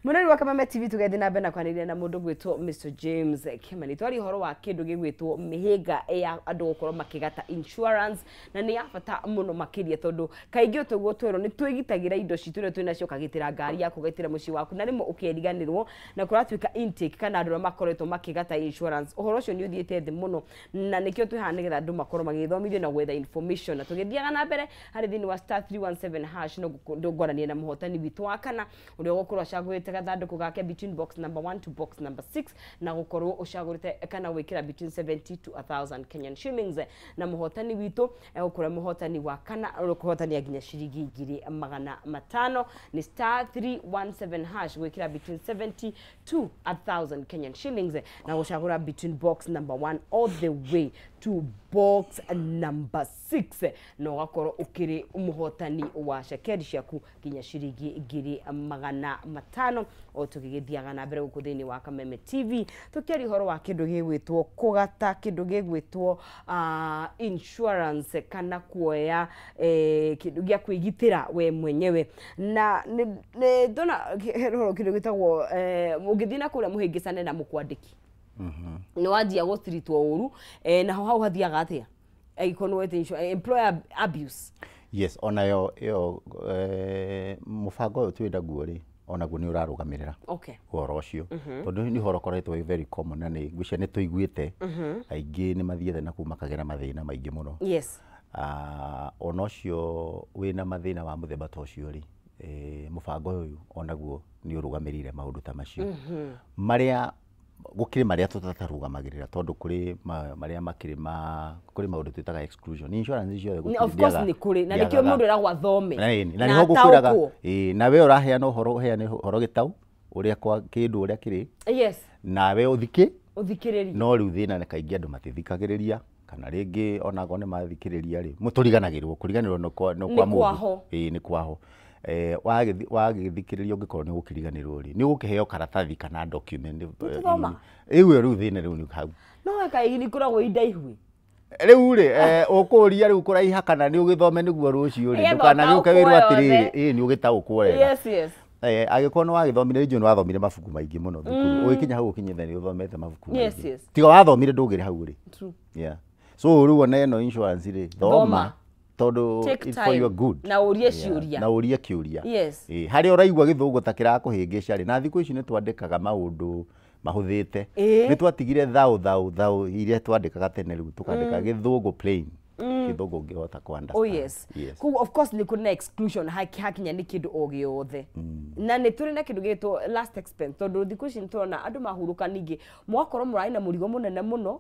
Mũrori wa Kameme TV, tũgethiĩ na mbere na kwanĩrĩria na mũndũ gwĩtwo Mr James Kimani. Twaria ũhoro wa kĩndũ gĩgwĩtwo mĩhĩnga ya andũ gũkorwo makĩgata insurance, na nĩ ya bata mũno makĩria tondũ kaingĩ tũguo twerwo nĩ twĩgitagĩra indo citũ iria twĩnacio, ũkagitĩra ngari yaku, ũgagitĩra mũciĩ waku, na rĩmwe ũkeriganĩrwo na kũratuĩka intake kana andũ arĩa makoretwo makĩgata insurance, ũhoro ũcio nĩ ũthiĩte thĩ mũno, na nĩkĩo twĩ haha nĩgetha andũ makorwo magĩthomithio na gwetha information. Na tũgĩthiaga na mbere harĩ thĩinĩ wa *317#, no ndũngwarania na mũhotani witũ wa kana ũrĩa ũgũkorwo acagũrĩte gathandũkũ gake between box number 1 to box number 6 na gũkorwo ũcagũrĩte kana gwĩkĩra between 70 to 1000 Kenyan shillings, na mũhotani witũ egũkorwo mũhotani wa kana ũkũhotania nginya ciringi 500,000. Ni star 317 hash gwĩkĩra between 70 to 1000 Kenyan shillings na gũcagũra between box number 1 all the way to box number 6 na ũgakorwo ũkĩrĩ mũhotani wa cekeri ciaku nginya ciringi 500,000. O tũgĩgĩthiaga na mbere gũkũ thĩinĩ wa Kameme TV tũkĩaria ũhoro wa kĩndũ gĩgwĩtwo kũgata, kĩndũ gĩgwĩtwo insurance kana kuoya kĩndũ gĩa kwĩgitĩra we mwenyewe. Na nĩ ndona hena kĩndũ gĩtagwo ũngĩthiĩ na kũrĩa mũhĩngĩcane na mũkwandĩki nĩ wanjia gũtiritwo ũru, naho hau hathiaga atĩa angĩkorwo nĩ employer abuse? Yes, onayo ĩyo mũbango ũyũ twĩ naguo rĩ, onaguo nĩ ũrarũgamĩrĩra ũhoro ũcio, tondũ nĩ ũhoro ũkoretwo wĩ very common na nĩ ngwĩciria nĩ tũiguĩte aingĩ nĩ mathiĩte na kũu makagera mathĩna maingĩ mũno. Ona ũcio wĩna mathĩna wa mũthemba ta ũcio rĩ, mũbango ũyũ onaguo nĩ ũrũgamĩrĩire maũndũ ta macio marĩa gũkĩrĩ marĩa tũtatarũgamagĩrĩra, tondũ kũrĩ marĩa makĩrĩ ma kũrĩ maũndũ twĩtaga exclusion insurance ciothe gũtirĩ. Of course nĩ kũrĩ, na nĩkĩo mũndũ eragwo athome na nĩho ngũkwĩraga nawe ũraheana ũhoro, ũheane ũhoro gĩtau ũrĩa kwa kĩndũ ũrĩa kĩrĩ. Yes. Nawe ũthikĩ ũthikĩrĩrie. No rĩu thĩna nĩ kaingĩ andũ matithikagĩrĩria, kana rĩngĩ onakorwo nĩ mathikĩrĩria rĩ, mũtũriganagĩrwo, kũriganĩrwo nĩ kwa mũndũ. Ĩĩ nĩ kwaho. Wagĩthikĩrĩria ũngĩkorwo nĩ ũgũkĩriganĩrwo rĩ, nĩ ũgũkĩheo karatathi kana document. Ĩu rĩu thĩna rĩu nĩ hau. No kaingĩ nĩ ikoragwo i ndaihu. Rĩu rĩ, ũkũria rĩu kũraiha kana nĩ ũgĩthome nĩguo rũciũ rĩ, ndũkanagĩũke wĩrwo atĩrĩrĩ, ĩĩ nĩ ũgĩtaũkwo wega. Yes, yes. Angĩkorwo nĩ wagĩthomire, rĩngĩ nĩ wathomire mabuku maingĩ mũno thukuru, ũgĩkinya hau ũkinyĩte nĩ ũthomete mabuku maingĩ. Yes, yes. Tiga wathomire ndũgĩrĩ hau rĩ. True. Yeah. So rĩu ona ĩno insurance rĩ, thoma tondũ it's for your good. Na ũrie ciũria. Na ũrie kĩũria. Yes. Harĩa ũraigua gĩthũngũ ta kĩrakũhĩngĩca rĩ, na thikũ ici nĩ twandĩkaga maũndũ mahũthĩte. Nĩ twatigire thau thau thau iria twandĩkaga tene, rĩu tũkandĩka gĩthũngũ plain. Gĩthũngũ ũngĩhota kũ understand. Oh yes. Koguo of course nĩ kũrĩ na exclusion hakinya nĩ kĩndũ o gĩothe. Na nĩ tũrĩ na kĩndũ gĩgwĩtwo last expense, tondũ thikũ ici nĩ tũrona andũ mahurũka ningĩ mũgakorwo mũrarĩ na mũrigo mũnene mũno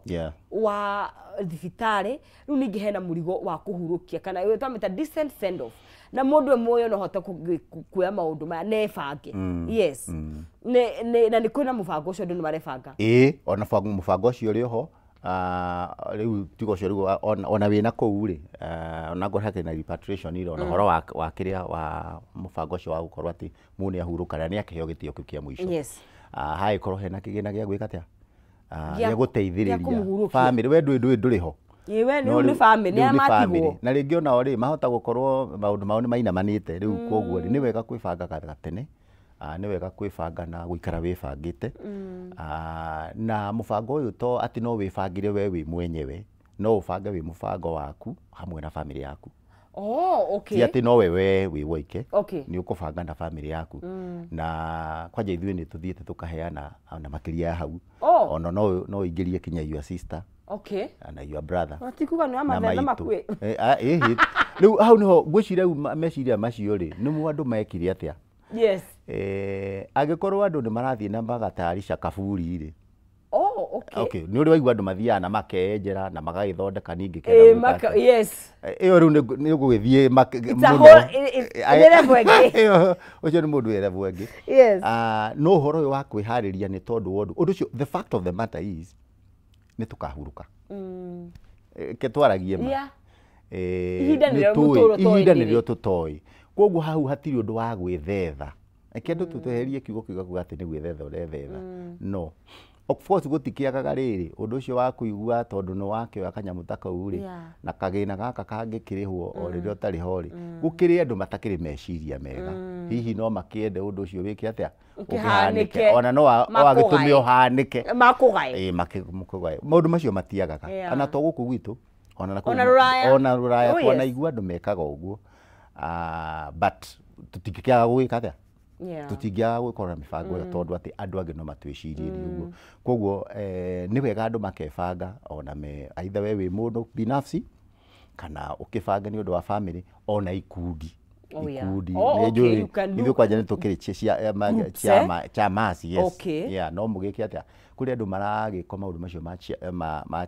wa thibitarĩ, rĩu ningĩ hena mũrigo wa kũhurũkia kana twamĩta decent send off, na mũndũ e muoyo no ahote kuoya maũndũ maya na ebange. Yes. Na nĩ kũrĩ na mũbango ũcio andũ nĩ marebanga. Ĩĩ, ona mũbango ũcio ũrĩ oho. Rĩu tiga ũcio rĩu ona wĩna kũu rĩ, ona ngorwo hakĩrĩ na repatriation rĩ, ona ũhoro wa kĩrĩa wa mũbango ũcio wa gũkorwo atĩ mũndũ nĩ ahurũka na nĩ akĩheo gĩtĩo kĩu kĩa mũico. Yes. Hagĩkorwo hena kĩgĩna gĩa gwĩka atĩa? Gĩa gũteithĩrĩria family. We ndũrĩ ho. Ĩĩ, we rĩu nĩ family, nĩ matigwo. Na rĩngĩ onao rĩ, mahota gũkorwo maũndũ mao nĩ mainamanĩte rĩu, koguo rĩ, nĩ wega kwĩbanga gatene. Nĩ wega kwĩbanga na gũikara wĩbangĩte. Na mũbango ũyũ to atĩ no wĩbangire we wĩ mwenyewe, no ũbange wĩ mũbango waku hamwe na family yaku. Oh, okay. Ti atĩ no we wĩ woike. Okay. Nĩ ũkũbanga na family yaku. Na kwanja ithuĩ nĩ tũthiĩte tũkaheana ona makĩria ya hau. Ona no ũingĩrie kinya your sister. Okay. Na your brother. Matikuga nĩ amathetha makue. Rĩu hau nĩho ngwĩciria rĩu meciria macio rĩ, nĩmo andũ mekire atĩa? Yes. Angĩkorwo andũ nĩ marathiĩ na magatayarisha kaburi rĩ. Oh, okay. Okay, nĩ ũrĩ waigua andũ mathiaga na makenjera na magagĩthondeka ningĩ kenda. Yes. Ĩyo rĩu nĩ ũgũgĩthiĩ mũno. Nĩ level ĩngĩ. Ũcio nĩ mũndũ wĩ level ĩngĩ. Yes. No ũhoro ũyũ wa kwĩharĩria nĩ tondũ wa ũndũ ũcio, the fact of the matter is nĩ tũkahurũka. Ke twaragie ma. Yeah. Ihinda nĩrĩo tũtoĩ. Koguo hau hatirĩ ũndũ wa gwĩthetha. Reke andũ tũteherie kiugo kĩu kuga atĩ nĩ gwĩthetha ũrethetha. No. Of course gũtikĩagaga rĩrĩ, ũndũ ũcio wa kũigua tondũ nĩ wakĩoya kanyamũ ta kau rĩ, na kagĩna gaka kangĩkĩrĩhwo o rĩrĩa ũtarĩ ho rĩ, gũkĩrĩ andũ matakĩrĩ meciria mega. Hihi no makĩende ũndũ ũcio wĩke atĩa? Ũkĩhanĩke. Ona no wagĩtũme ũhanĩke. Makũgae. Ĩĩ, makũgae. Maũndũ macio matiagaga. Ona to gũkũ gwitũ, ona rũraya twanaigua andũ mekaga ũguo. But tũtingĩkĩaga gwĩka atĩa? Tũtingĩaga gũkorwo na mĩbango ĩyo tondũ atĩ andũ angĩ no matwĩcirĩrie ũguo. Koguo nĩ wega andũ makebanga ona me either we wĩ mũndũ binafsi kana ũkĩbange nĩ ũndũ wa family ona ikundi. Oh, yeah. Ikundi. Oh, Nĩ okay, njũĩ you can do ithuĩ kwanja nĩ tũkĩrĩ groups, ciama chamas, yes. Okay. Yeah, no mũgĩke atĩa, kũrĩ andũ maragĩka maũndũ macio ma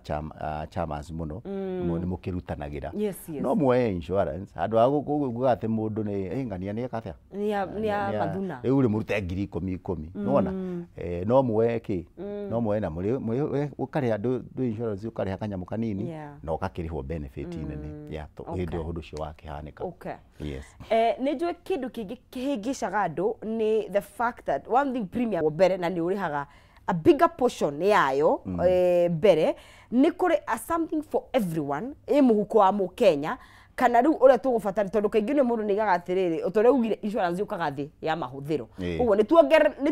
chamas mũno, nĩ mũkĩrutanagĩra. Yes. No muoye insurance handũ ha kuga atĩ mũndũ nĩ ng'ania nĩ eka atĩa. Nĩ ya mathuna. Rĩu rĩ mũrute 10,000 10,000, nĩwona? No muoye kĩ, no muoye na mũrĩ ũkarĩha ndũ insurance, ũkarĩha kanyamũ kanini na ũgakĩrĩhwo benefit nene ya hĩndĩ ĩyo ũndũ ũcio wakĩhanĩka. Yes. Nĩ njũĩ kĩndũ kĩngĩ kĩhĩngĩcaga andũ nĩ the fact that one thing, premium mbere na nĩ ũrĩhaga a bigger portion yayo mbere. Nĩ kũrĩ a something for everyone ĩ mũhuko wa mũkenya, kana rĩu ũrĩa tũgũbatara? Tondũ kaingĩ nĩ mũndũ nĩigaga atĩrĩrĩ, o ta ũrĩa ugire, insurance yũkaga thĩ ya mahũthĩro. Ũguo nĩ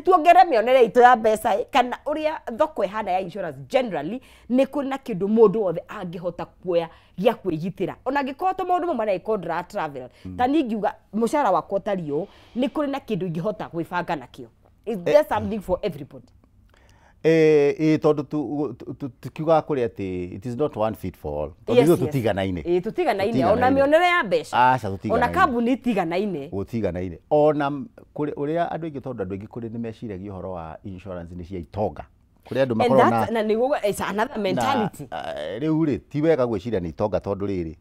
tuongerere mĩonere itũ ya mbeca ĩ, kana ũrĩa thoko ĩhana ya insurance generally, nĩ kũrĩ na kĩndũ mũndũ wothe angĩhota kuoya gĩa kwĩgitĩra, ona angĩkorwo to maũndũ mamwe maragĩkorwo ndĩra travel, ta niĩ ngiuga mũcara wakwa ũtariĩ ũũ, nĩ kũrĩ na kĩndũ ingĩhota gwĩbanga nakĩo? Is there something for everybody? Ĩ tondũ tukiugaga kũrĩ atĩ it is not one fit for all, tondũ ithuĩ tũtiganaine. Ĩ, tũtiganaine ona Tũtiganaine. mĩonere ya mbeca. Aca, ona tũtiganaine. kambuni itiganaine. Gũtiganaine ona kũrĩ ũrĩa andũ aingĩ, tondũ andũ aingĩ kũrĩ nĩ meciragia ũhoro wa insurance nĩ cia itonga, kũrĩ andũ And makoragwo that, na nĩguo it's another mentality. Na, rĩu rĩ, ti wega gwĩciria nĩ itonga, tondũ rĩrĩ,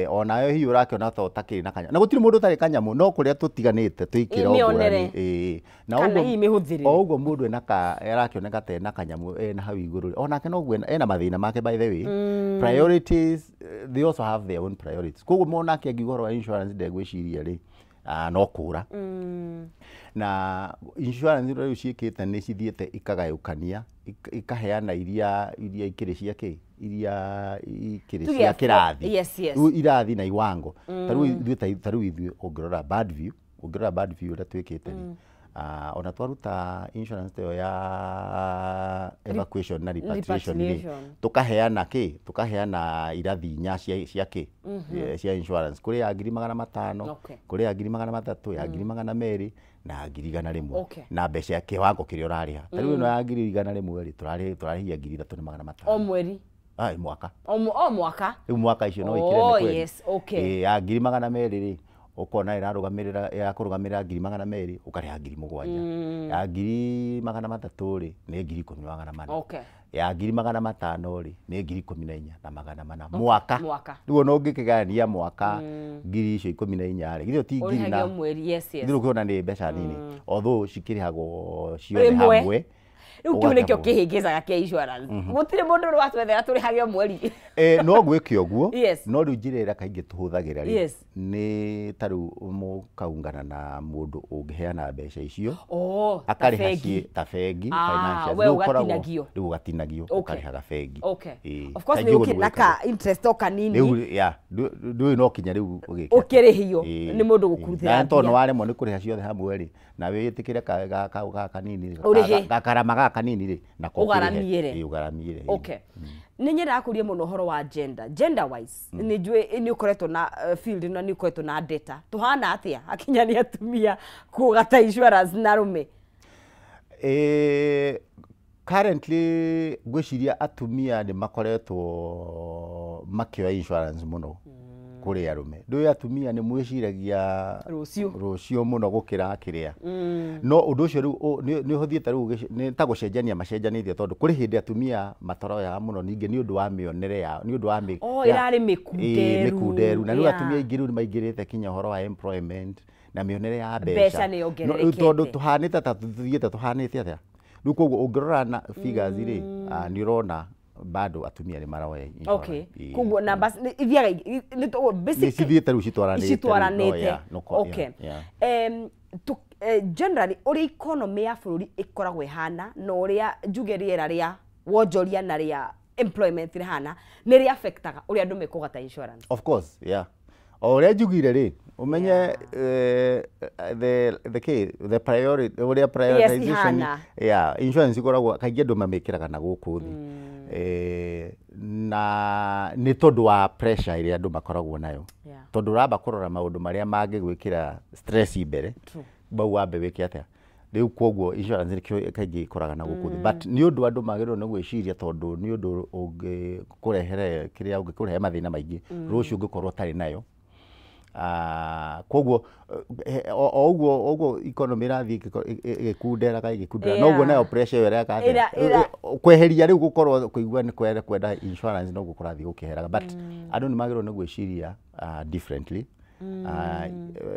onawe hihi ũrakĩona ta ũtakĩrĩ na kanyamũ, na gũtirĩ mũndũ ũtarĩ kanyamũ, no kũrĩa tũtiganĩte twĩkĩra Ĩ, mĩonere. ngũrani. Ĩ, na Kana ũguo hihi mĩhũthĩrĩre. O ũguo mũndũ ena ka arakĩoneka ta ena kanyamũ ena hau igũrũ rĩ, onake noguo ena mathĩna make. By the way, priorities, they also have their own priorities. Koguo monake angiuga ũhoro wa insurance ndegwĩciria rĩ, no kũra. Na insurance rĩu ciĩkĩte nĩ cithiĩte ikagayũkania, ikaheana iria ikĩrĩ cia kĩ, iria ikĩrĩ Tuge cia kĩrathi. Yes. Rĩu irathi na iwango, ta rĩu ithuĩ ũngĩrora Birdview, ũngĩrora Birdview ũrĩa twĩkĩte rĩ, ona twaruta insurance ta ĩyo ya evacuation na repatriation rĩ, Repatriation. tukaheana kĩ, tukaheana irathi inya cia kĩ, cia insurance. Kũrĩ ya 500,000, kũrĩ ya 300,000, ya 200,000 na 100,000. Na mbeca ya kĩwango kĩrĩa ũrarĩha, ta rĩu ĩno ya 100,000 rĩ, tũrarĩhia ngiri ithatũ na magana O matano mweri? Ai, mwaka. O mwaka. Rĩu mwaka icio no ikĩre nĩ kweli. Ĩ, ya 200,000 rĩ, ũkona ĩrarũgamĩrĩra, ya kũrũgamĩrĩra 200,000, ũkarĩha 7,000. Ya 300,000 rĩ, nĩ 10,400. Ya 500,000 rĩ, nĩ 14,400 mwaka. Mwaka. Rĩu ona ũngĩkĩgayania mwaka ngiri icio 14 rĩ, githĩ ti ngiri na Ũrĩhagia mweri, yes. Githĩ ũkĩona nĩ mbeca nini, although cikĩrĩhagwo ciothe Rĩmwe. hamwe. Rĩu kĩu nĩkĩo Ũgakĩrwo. kĩhĩngĩcaga kĩa insurance, gũtirĩ mũndũ ũrĩ watwethera tũrĩhage o mweri. No gwĩke ũguo. No rĩu njĩra ĩrĩa kaingĩ tũhũthagĩra rĩ, nĩ ta rĩu mũkaungana na mũndũ ũngĩheana mbeca icio, Oh, ta akarĩha bengi. ta bengi, Ah, financials. we Rĩu ũkoragwo- ũgatinagio. Rĩu ũgatinagio, ũkarĩhaga bengi. Ĩĩ. Of course Kaingĩ nĩ ũguo ũkĩrĩ nĩguo na ĩkagwo. ka interest o kanini. Rĩu ya ndũĩ no kinya rĩu ũgĩke atĩa. Ũkĩrĩhio Ĩĩ, nĩ mũndũ ĩĩ. gũkũrutĩra Na tondũ mbia. nĩ waremwo nĩ kũrĩha ciothe hamwe rĩ, na wĩtĩkĩre gaka kanini rĩ, Ũrĩhe. gakarama gaka kanini rĩ, nako ũkĩrĩhe. Ũgaramiĩre. Ĩĩ, ũgaramiĩre, ĩĩ. Okay, nĩ nyendaga kũria mũno ũhoro wa gender wise. Nĩ njũĩ nĩ ũkoretwo na field na nĩ ũkoretwo na data, tũhana atĩa akinya nĩ atumia kũgata insurance na arũme? Currently ngwĩciria atumia nĩ makoretwo makĩoya insurance mũno kũrĩ arũme. Ndũĩ atumia nĩ mwĩciragia Rũciũ. Rũciũ mũno gũkĩra kĩrĩa. No ũndũ ũcio rĩu nĩ ũthiĩte rĩu nĩ ta gũcenjania macenjanĩtie, tondũ kũrĩ hĩndĩ atumia mataroyaga mũno, ningĩ nĩ ũndũ wa mĩonere yao, nĩ ũndũ wa Oh, ĩrarĩ mĩkunderu. Ĩĩ, mĩkunderu. Na rĩu atumia aingĩ rĩu nĩ maingĩrĩte kinya ũhoro wa employment na mĩonere ya mbeca. Mbeca nĩ No, yongererekete. rĩu tondũ tũhanĩte ta tũthiĩte tũhanĩte atĩa, rĩu koguo ũngĩrora na figures rĩ, nĩ ũrona bado atumia nĩ maroya insurance. Okay, koguo numbers ithiaga nĩ Nĩ cithiĩte rĩu citwaranĩte rĩu. No, citwaranĩte. yeah, no, yeah. Generally ũrĩa economy ya bũrũri ĩkoragwo ĩhana na ũrĩa njuge rĩera rĩa wonjoria na rĩa employment rĩhana, nĩ rĩ affectaga ũrĩa andũ mekũgata insurance? Of course, yeah. O ũrĩa njugire rĩ, ũmenye the key, the priority, ũrĩa prioritization Ihana. Yeah, insurance ikoragwo kaingĩ andũ mamĩkĩraga na gũkũ thĩ, na nĩ tondũ wa pressure ĩrĩa andũ makoragwo nayo, tondũ ũramba kũrora maũndũ marĩa mangĩgwĩkĩra stress mbere. Mau wambe wĩke atĩa rĩu. Koguo insurance nĩkĩo kaingĩ ĩkoraga na gũkũ thĩ, but nĩ ũndũ andũ magĩrĩirwo nĩ gwĩciria, tondũ nĩ ũndũ ũngĩkũrehere kĩrĩa, ũngĩkũrehe mathĩna maingĩ rũciũ ũngĩkorwo ũtarĩ nayo. Koguo o ũguo economy ĩrathiĩ ĩgĩkunderaga ĩgĩkundera, noguo nayo pressure ĩyo ĩreka atĩa kweheria rĩu gũkorwo kũigua nĩ kwenda insurance, noguo kũrathiĩ gũkĩheraga. But andũ nĩ magĩrĩirwo nĩ gwĩciria differently.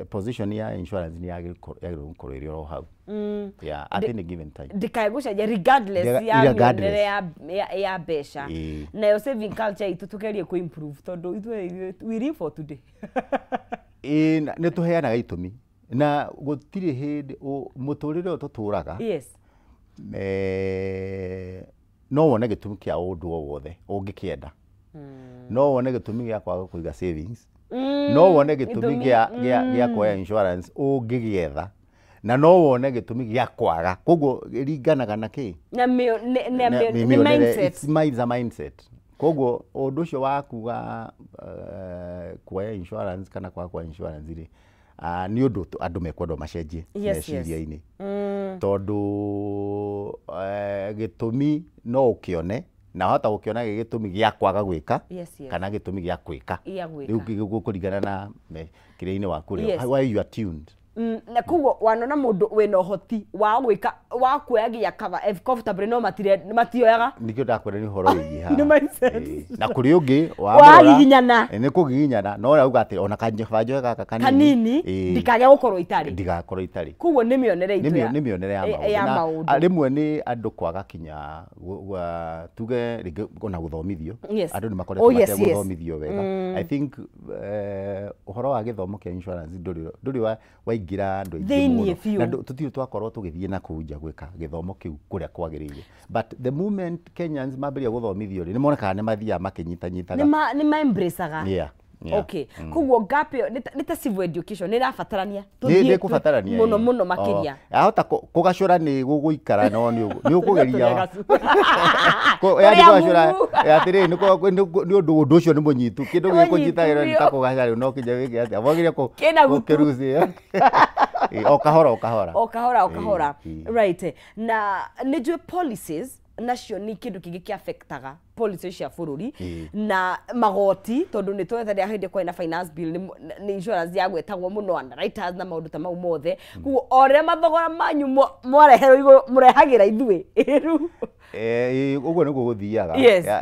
Position ya insurance nĩ yagĩrĩirwo gũkorwo ĩrĩ oro hau, yeah, at any given time, ndikae gũcenjia regardless ya mĩonere ya mbeca. Nayo saving culture itũ tũgerie kũ improve, tondũ ithuĩ we live for today. Nĩ tũheanaga itũmi na gũtirĩ hĩndĩ mũtũrĩre ũyũ tũtũraga. Yes. No wone gĩtũmi kĩa ũndũ o wothe ũngĩkĩenda. No wone gĩtũmi gĩa kwaga kũiga savings, no wone gĩtũmi gĩa kuoya insurance ũngĩgĩetha, na no wone gĩtũmi gĩa kwaga. Koguo ĩringanaga na kĩ na mindset. It's a mindset. Koguo ũndũ ũcio wa kuga kuoya insurance kana kwaga kuoya insurance rĩ, nĩ ũndũ andũ mekwendwo macenjie meciria-inĩ, tondũ gĩtũmi no ũkĩone, na wahota gũkĩona gĩ gĩtũmi gĩa kwaga gwĩka kana gĩtũmi gĩa gwĩka, rĩu gũkũringana na kĩrĩa-inĩ waku rĩ, why you are tuned. Na koguo wanona mũndũ wĩna ũhoti wa gwĩka wa kuoya nginya cover if comfortable, no matioyaga. Nĩkĩo ndakwĩra nĩ ũhoro wĩgiĩ haha na kũrĩ ũngĩ wa nĩ kũgiginyana, no ũrauga atĩ ona kanjohe gaka kanini ndikage gũkorwo itarĩ, ndigakorwo itarĩ. Koguo nĩ mĩonere itũ, nĩ mĩonere ya maũndũ. Na rĩmwe nĩ andũ kwaga kinya tuge rĩngĩ ona gũthomithio, andũ nĩ makoretwo mategũthomithio wega. I think ũhoro wa gĩthomo kĩa insurance ndũrĩ waingĩra andũ aingĩ mũno, na tũtirĩ twakorwo tũgĩthiĩ na kũu nja gwĩka gĩthomo kĩu kũrĩa kwagĩrĩire. But the moment Kenyans mambĩrĩria gũthomithio rĩ, nĩ monekaga nĩ mathiaga makĩnyitanyitaga, nĩ ma embraceaga. Yeah. Okay. Koguo gap ĩyo nĩ ta civil education nĩ ĩrabatarania, nĩ kũbatarania mũno mũno makĩria. Ahota kũgacũra nĩ gũgũikara, no nĩ ũkũgeria kũgacũra atĩrĩrĩ, nĩ ũndũ ũcio nĩ mũnyitu, kĩndũ gĩkũnyitagĩrwo nĩ ta kũgacũra rĩu no kinya wĩke atĩa, wagĩrĩire kũkĩrucia o kahora o kahora o kahora o kahora. Right. Na nĩ njũĩ policies nacio nĩ kĩndũ kĩngĩ kĩa affectaga policy cia bũrũri na magoti, tondũ nĩ twetha hĩndĩ kwarĩ na finance bill nĩ insurance yagwetagwo mũno, underwriters na maũndũ ta mau mothe. Koguo o rĩrĩa mathogora manyu mwareherwo igũrũ mũrehagĩra ithuĩ rĩu. Ũguo nĩguo gũthiaga,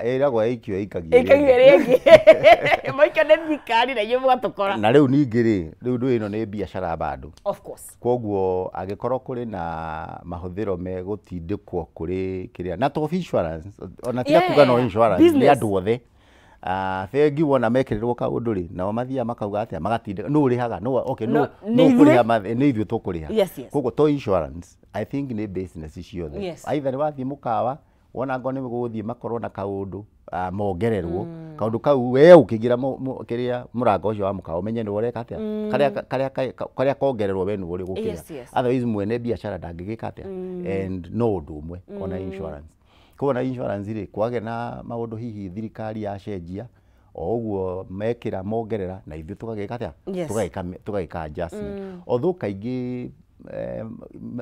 ĩragwo yaikio ĩikagia ĩikagia rĩngĩ maikio nĩ thirikari na inyuĩ mũgatũkora. Na rĩu ningĩ rĩ, rĩu ndũĩ ĩno nĩ biacara bado. Of course. Koguo angĩkorwo kũrĩ na mahũthĩro megũtindĩkwo kũrĩ kĩrĩa na to insurance, ona tiga kuga no insurance, nĩ andũ othe. Bengi wona mekĩrĩrwo kaũndũ rĩ, nao mathiaga makauga atĩa, magatindĩka nũ ũrĩhaga, nũ okay, nũ ũkũrĩha, nĩ ithuĩ tũkũrĩha. Koguo to insurance, I think nĩ business ciothe. Either nĩ wathiĩ mũkawa wona ngo nĩ gũgũthiĩ makorwo na kaũndũ mongererwo kaũndũ kau, we ũkĩingĩra kĩrĩa mũrango ũcio wa mũkawa ũmenye nĩ ũreka atĩa, karĩa kongererwo we nĩ ũrĩ gũkĩra, otherwise mwene biacara ndangĩgĩka atĩa. And no ũndũ ũmwe ona insurance. Koguo na insurance rĩ, kwagĩa na maũndũ hihi thirikari yacenjia o ũguo mekĩra mongerera, na ithuĩ tũgagĩka atĩa, tũgagĩka adjustment. Although kaingĩ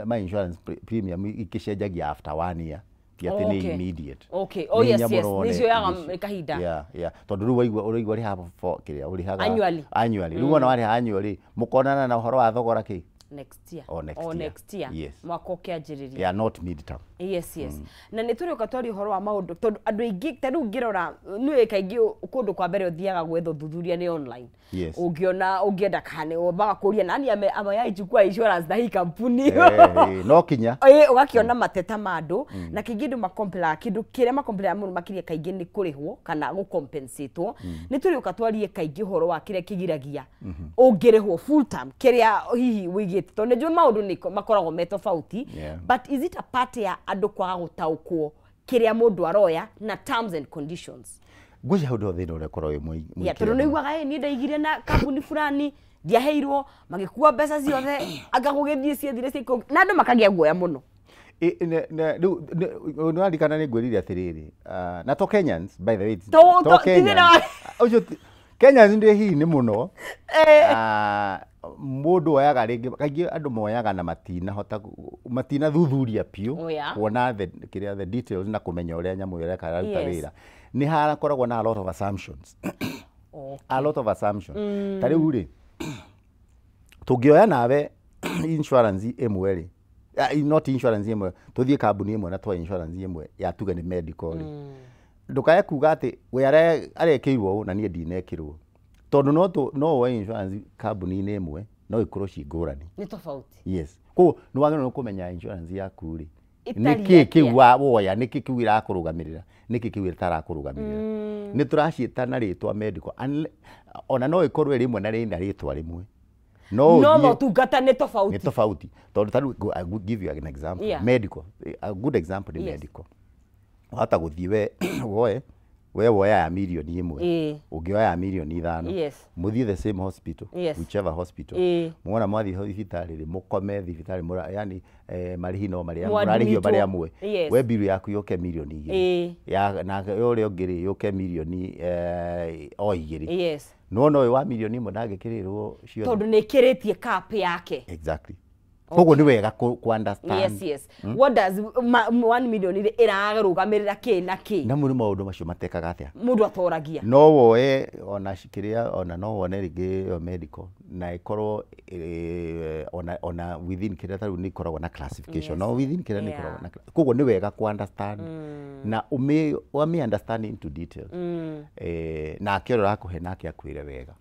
ma insurance premium ikĩcenjagia after 1 year, ti atĩ nĩ immediate. Okay. Oh yes, yes. Nĩ cioyaga kahinda. Yeah, yeah. Tondũ rĩu waigua ũraigua ũrĩhaga for kĩrĩa ũrĩhaga annually. Annually. Rĩu wona warĩha annually, mũkonana na ũhoro wa thogora kĩ? Next year. Oh, next year. Next year. Yes. Mwaka ũkĩanjĩrĩria. Yeah, not mid-term. Yes, yes. Na nĩ tũrĩũka twaria ũhoro wa maũndũ, tondũ andũ aingĩ ta rĩu ngĩrora nĩũĩ kaingĩ kũndũ kwa mbere ũthiaga gwetha ũthuthuria nĩ online. Yes. Ũngĩona ũngĩenda kana wambaga kũria nani ameyaichukua insurance na hii kampuni. No kinya. Ũgakĩona mateta ma andũ, na kaingĩ andũ makomplainaga kĩndũ kĩrĩa makomplainaga mũno makĩria kaingĩ nĩ kũrĩhwo kana gũcompensatwo. Nĩ tũrĩũka twarie kaingĩ ũhoro wa kĩrĩa kĩgiragia ũngĩrĩhwo full term kĩrĩa hihi wĩigĩte, tondũ nĩnjũĩ maũndũ nĩ makoragwo me tofauti. But is it a part ya andũ kwaga gũtaũkwo kĩrĩa mũndũ aroya na terms and conditions? Ngwĩciria hau nĩho thĩna ũrĩa ũkoragwo wĩ mũingĩ. Tondũ nĩ ugaga niĩ ndaigire na kambuni fulani ndiaheirwo, magĩkua mbeca ciothe, anga gũgĩthiĩ ciathire ciaikũrũka, na andũ makagĩa guoya mũno. Rĩu nĩ waririkana nĩ ngwĩrire atĩrĩrĩ, na to Kenyans, by the way, to Kenyans. Ũcio Kenyans ndĩ hihi nĩ mũno. Mũndũ oyaga rĩngĩ, kaingĩ andũ moyaga na matinahota, matinathuthuria biũ, kuona kĩrĩa the details na kũmenya ũrĩa nyamũ ĩyo ĩreka ĩraruta wĩra. Nĩ harakoragwo na a lot of assumptions. A lot of assumptions. Ta rĩu rĩ, Tũngĩoya nawe insurance ĩmwe rĩ, not insurance ĩmwe, tũthiĩ kambuni ĩmwe na twoe insurance ĩmwe ya tuge nĩ medical rĩ, ndũkae kuga atĩ we arekĩirwo ũũ na niĩ ndinekĩrwo, tondũ no woe insurance kambuni-inĩ ĩmwe no ikorwo ci ngũrani. Nĩ tofauti. Yes, koguo nĩ wagĩrĩirwo nĩ kũmenya insurance yaku rĩ Ĩtariĩ nĩkĩ kĩu atĩa? Woya, nĩkĩ kĩu ĩrakũrũgamĩrĩra, nĩkĩ kĩu ĩtarakũrũgamĩrĩra. Nĩ tũraciĩta na rĩtwa medical. Ona no ĩkorwo ĩrĩ ĩmwe na rĩna rĩtwa rĩmwe, no no ũthiĩ motungata nĩ tofauti. Nĩ tofauti, tondũ tarĩu I will give you an example. Medical, a good example nĩ medical. Wahota gũthiĩ we woe, we woya ya mirioni 1, ũngĩoya ya mirioni 5, mũthiĩ the same hospital, whichever hospital, mwona mwathiĩ thibitarĩ rĩ, mũkome thibitarĩ yani marĩhi no marĩa mũrarĩhio Mwadmitwo. marĩa amwe. We mbiru yaku yũke mirioni 2, ya na ũrĩa ũngĩ rĩ yũke mirioni o 2. Nĩwona ũyũ wa mirioni 1 ndangĩkĩrĩrwo ciothe, tondũ nĩ ĩkĩrĩtie cap yake. Exactly. Koguo nĩ wega kũ understand. Yes, what does 1 million rĩ ĩrarũgamĩrĩra kĩ na kĩ? Na mũndũ maũndũ macio matekaga atĩa? Mũndũ atoragia. No woe ona kĩrĩa, ona no wone rĩngĩ ĩyo medical na ĩkorwo ona within kĩrĩa, tarĩu nĩ ikoragwo na classification, no within kĩrĩa nĩ ikoragwo na koguo nĩ wega ku understand na ũmĩ wamĩ understand into detail, nake ũrĩa ũrakũhe nake akwĩre wega.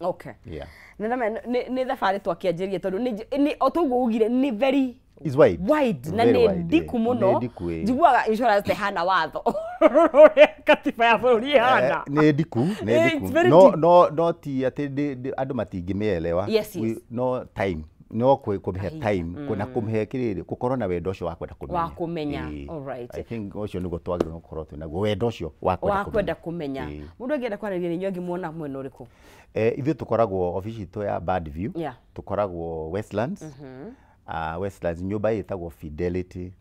Yeah. Nĩ thabarĩ twakĩanjĩria, tondũ nĩ o toguo ugire nĩ very It's wide. Wide na Very nĩ wide, ndiku mũno. Nĩ ndiku, eh. Njiguaga insurance ĩhana watho ũrĩa katiba ya bũrũri ĩhana. Nĩ ndiku, nĩ It's ndiku. very No deep. no ti atĩ andũ matingĩmĩelewa. Yes. No time, no kũmĩhe Kahinda. time na kũmĩhe kĩrĩrĩ, gũkorwo na wendo ũcio wa kwenda kũmenya. Wa kũmenya, alright. I think ũcio nĩguo twagĩrĩirwo gũkorwo twĩ naguo, wendo ũcio wa kwenda wa kwenda kũmenya. Mũndũ angĩenda kwarĩria nĩ inyuĩ angĩmuona mwena ũrĩkũ? Ithuĩ tũkoragwo obici itũ ya Bad View. Tũkoragwo Westlands, Westlands, nyũmba ĩtagwo Fidelity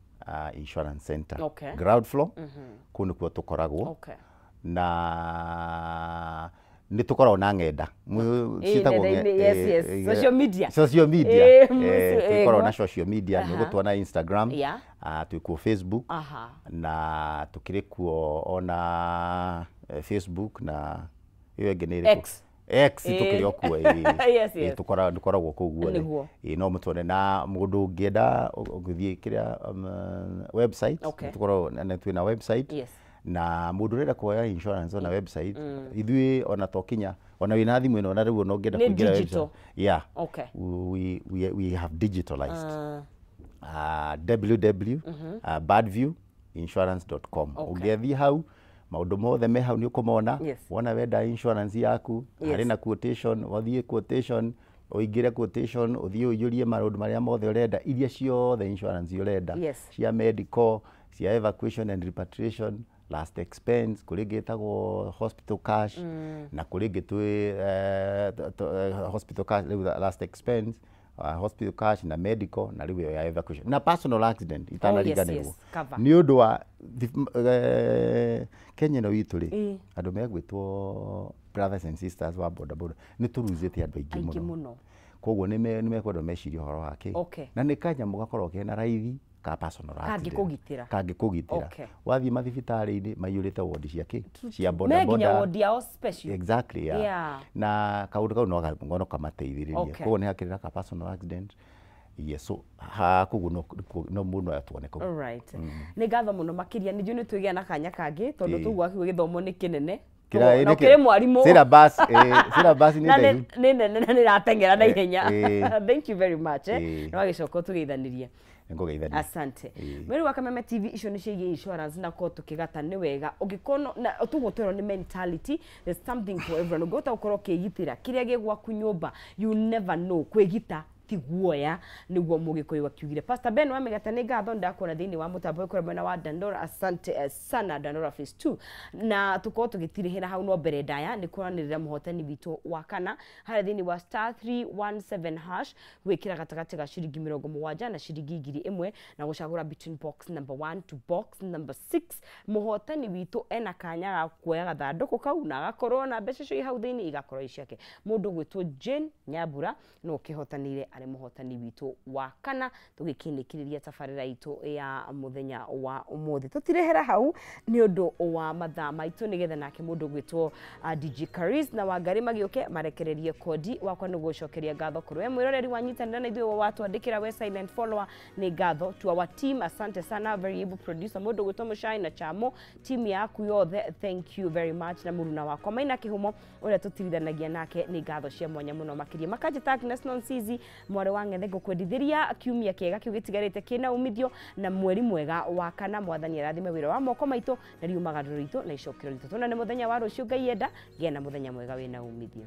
Insurance Center, ground floor. Kũu nĩkuo tũkoragwo. Na nĩ tũkoragwo na ng'enda ciĩtagwo nenda-inĩ, yes, social media. Social media. Tũkoragwo na social media, nĩ ũgũtuona Instagram, twĩ kuo Facebook, na tũkĩrĩ kuo ona Facebook na ĩyo ĩngĩ nĩ ĩrĩkũ? X. X, tũkĩrĩ o kuo. Tũkoragwo kũu guothe. No mũtuone, na mũndũ ũngĩenda ũgĩthiĩ kĩrĩa website, tũkoragwo na twĩna website, na mũndũ ũrenda kuoya insurance ona website ithuĩ, ona to kinya ona wĩna thimũ ĩno, ona rĩu ona ũngĩenda Nĩ kũingĩra digital. website, yeah. We have digitalized www badviewinsurance.com. Ũngĩthiĩ hau, maũndũ mothe me hau nĩ ũkũmona. Wona wenda insurance yaku, harĩ na quotation, wathiĩ quotation, ũingĩre quotation, ũthiĩ ũiyũrie maũndũ marĩa mothe ũrenda, iria ciothe insurance ũrenda, cia medical, cia evacuation and repatriation, last expense, kũrĩ ĩngĩ ĩtagwo hospital cash, na kũrĩ ĩngĩ twĩ hospital cash, rĩu last expense, hospital cash na medical, na rĩu ĩyo ya evacuation na personal accident itanariganĩrwo. Yes, cover. Nĩ ũndũ wa Kenya ĩno itũ rĩ, andũ megwĩtwo brothers and sisters wa boda boda, nĩ tũruzĩte andũ aingĩ aingĩ mũno. Mũno. Koguo nĩ mekwenda mecirie ũhoro wa kĩ na nĩ kanyamũ gakoragwo kena raithi ka personal accident. Kangĩkũgitĩra. Kangĩkũgitĩra. Wathiĩ mathibitarĩ-inĩ maiyũrĩte wondi cia kĩ, cia boda me nginya boda. Wodi yao special. Exactly, yeah. Na kaũndũ kau no kamateithĩrĩrie. Koguo nĩ hakĩrĩ na ka personal accident, yes. So ha koguo no mũndũ atuone kũu. Alright. Nĩ ngatho mũno makĩria, nĩ njũĩ nĩ twĩgĩa na kanya kangĩ, tondũ tũguo akiuga gĩthomo nĩ kĩnene na ũkĩrĩ mwarimũ. Syllabus nĩ na ndaihu. Nĩ nene na nĩ ĩrateng'era na ihenya. Thank you very much. Nĩ wagĩcoka ũtũgeithanĩrie. Nĩngũgeithania. Asante. Mweri wa Kameme TV, icio nĩ ciĩgiĩ insurance na korwo tũkĩgata nĩ wega ũngĩkorwo na tũguo twerwo nĩ mentality, there's something for everyone. Ũngĩhota gũkorwo ũkĩgitĩra kĩrĩa gĩ gwaku nyũmba, you never know. Kwĩgita ti guoya, nĩguo mũgĩkũyũ akiugire. Pastor Ben wa Mĩgata, nĩ ngatho, ndakuona thĩinĩ wa mũtambo ũyũ kũrĩa mwena wa Dandora. Asante sana, Dandora phase 2, na tũkorwo tũgĩtirĩhĩra hau. No mbere ndaya nĩ kũranĩrĩra mũhotani witũ wa kana harĩa thĩinĩ wa *317#, gwĩkĩra gatagatĩ ga ciringi 70 na ciringi 1000 na gũcagũra between box number 1 to box number 6. Mũhotani witũ ena kanya ga kuoya gathandũkũ kau na agakorwo na mbeca icio i hau thĩinĩ igakorwo i ciake. Mũndũ gwĩtwo Jane Nyambura no ũkĩhotanĩire. Arĩ mũhotani witũ wa kana. Tũgĩkĩnĩkĩrĩria tabarĩra itũ ya mũthenya wa ũmũthĩ, tũtirehera hau nĩ ũndũ wa mathaa maitũ, nĩgetha nake mũndũ ũgwĩtwo DJ Caris na Wangari magĩũke marekererie kodi. Wakwa nĩ gũcokeria ngatho kũrĩ we mwĩroreri wanyitanĩra na ithuĩ, watwandĩkĩra, we silent follower, nĩ ngatho. To our team, asante sana. Very able producer mũndũ ũgwĩtwo Mũcai na Chamo, team yaku yothe, thank you very much. Na mũruna wakwa Maina Kĩhumo ũrĩa tũtirithanagia nake, nĩ ngatho cia mwanya mũno makĩria. Makanjĩta Agnes Nonsizi, mwarĩ wa ng'ethe. Ngũkwendithĩria kiumia kĩega kĩu gĩtigarĩte kĩna umithio na mweri mwega wa kana. Mwathani arathime wĩra wa moko maitũ na riumagaro ritũ na icokero ritũ. Tuonane mũthenya wa rũciũ Ngai enda. Gĩa na mũthenya mwega wĩna umithio.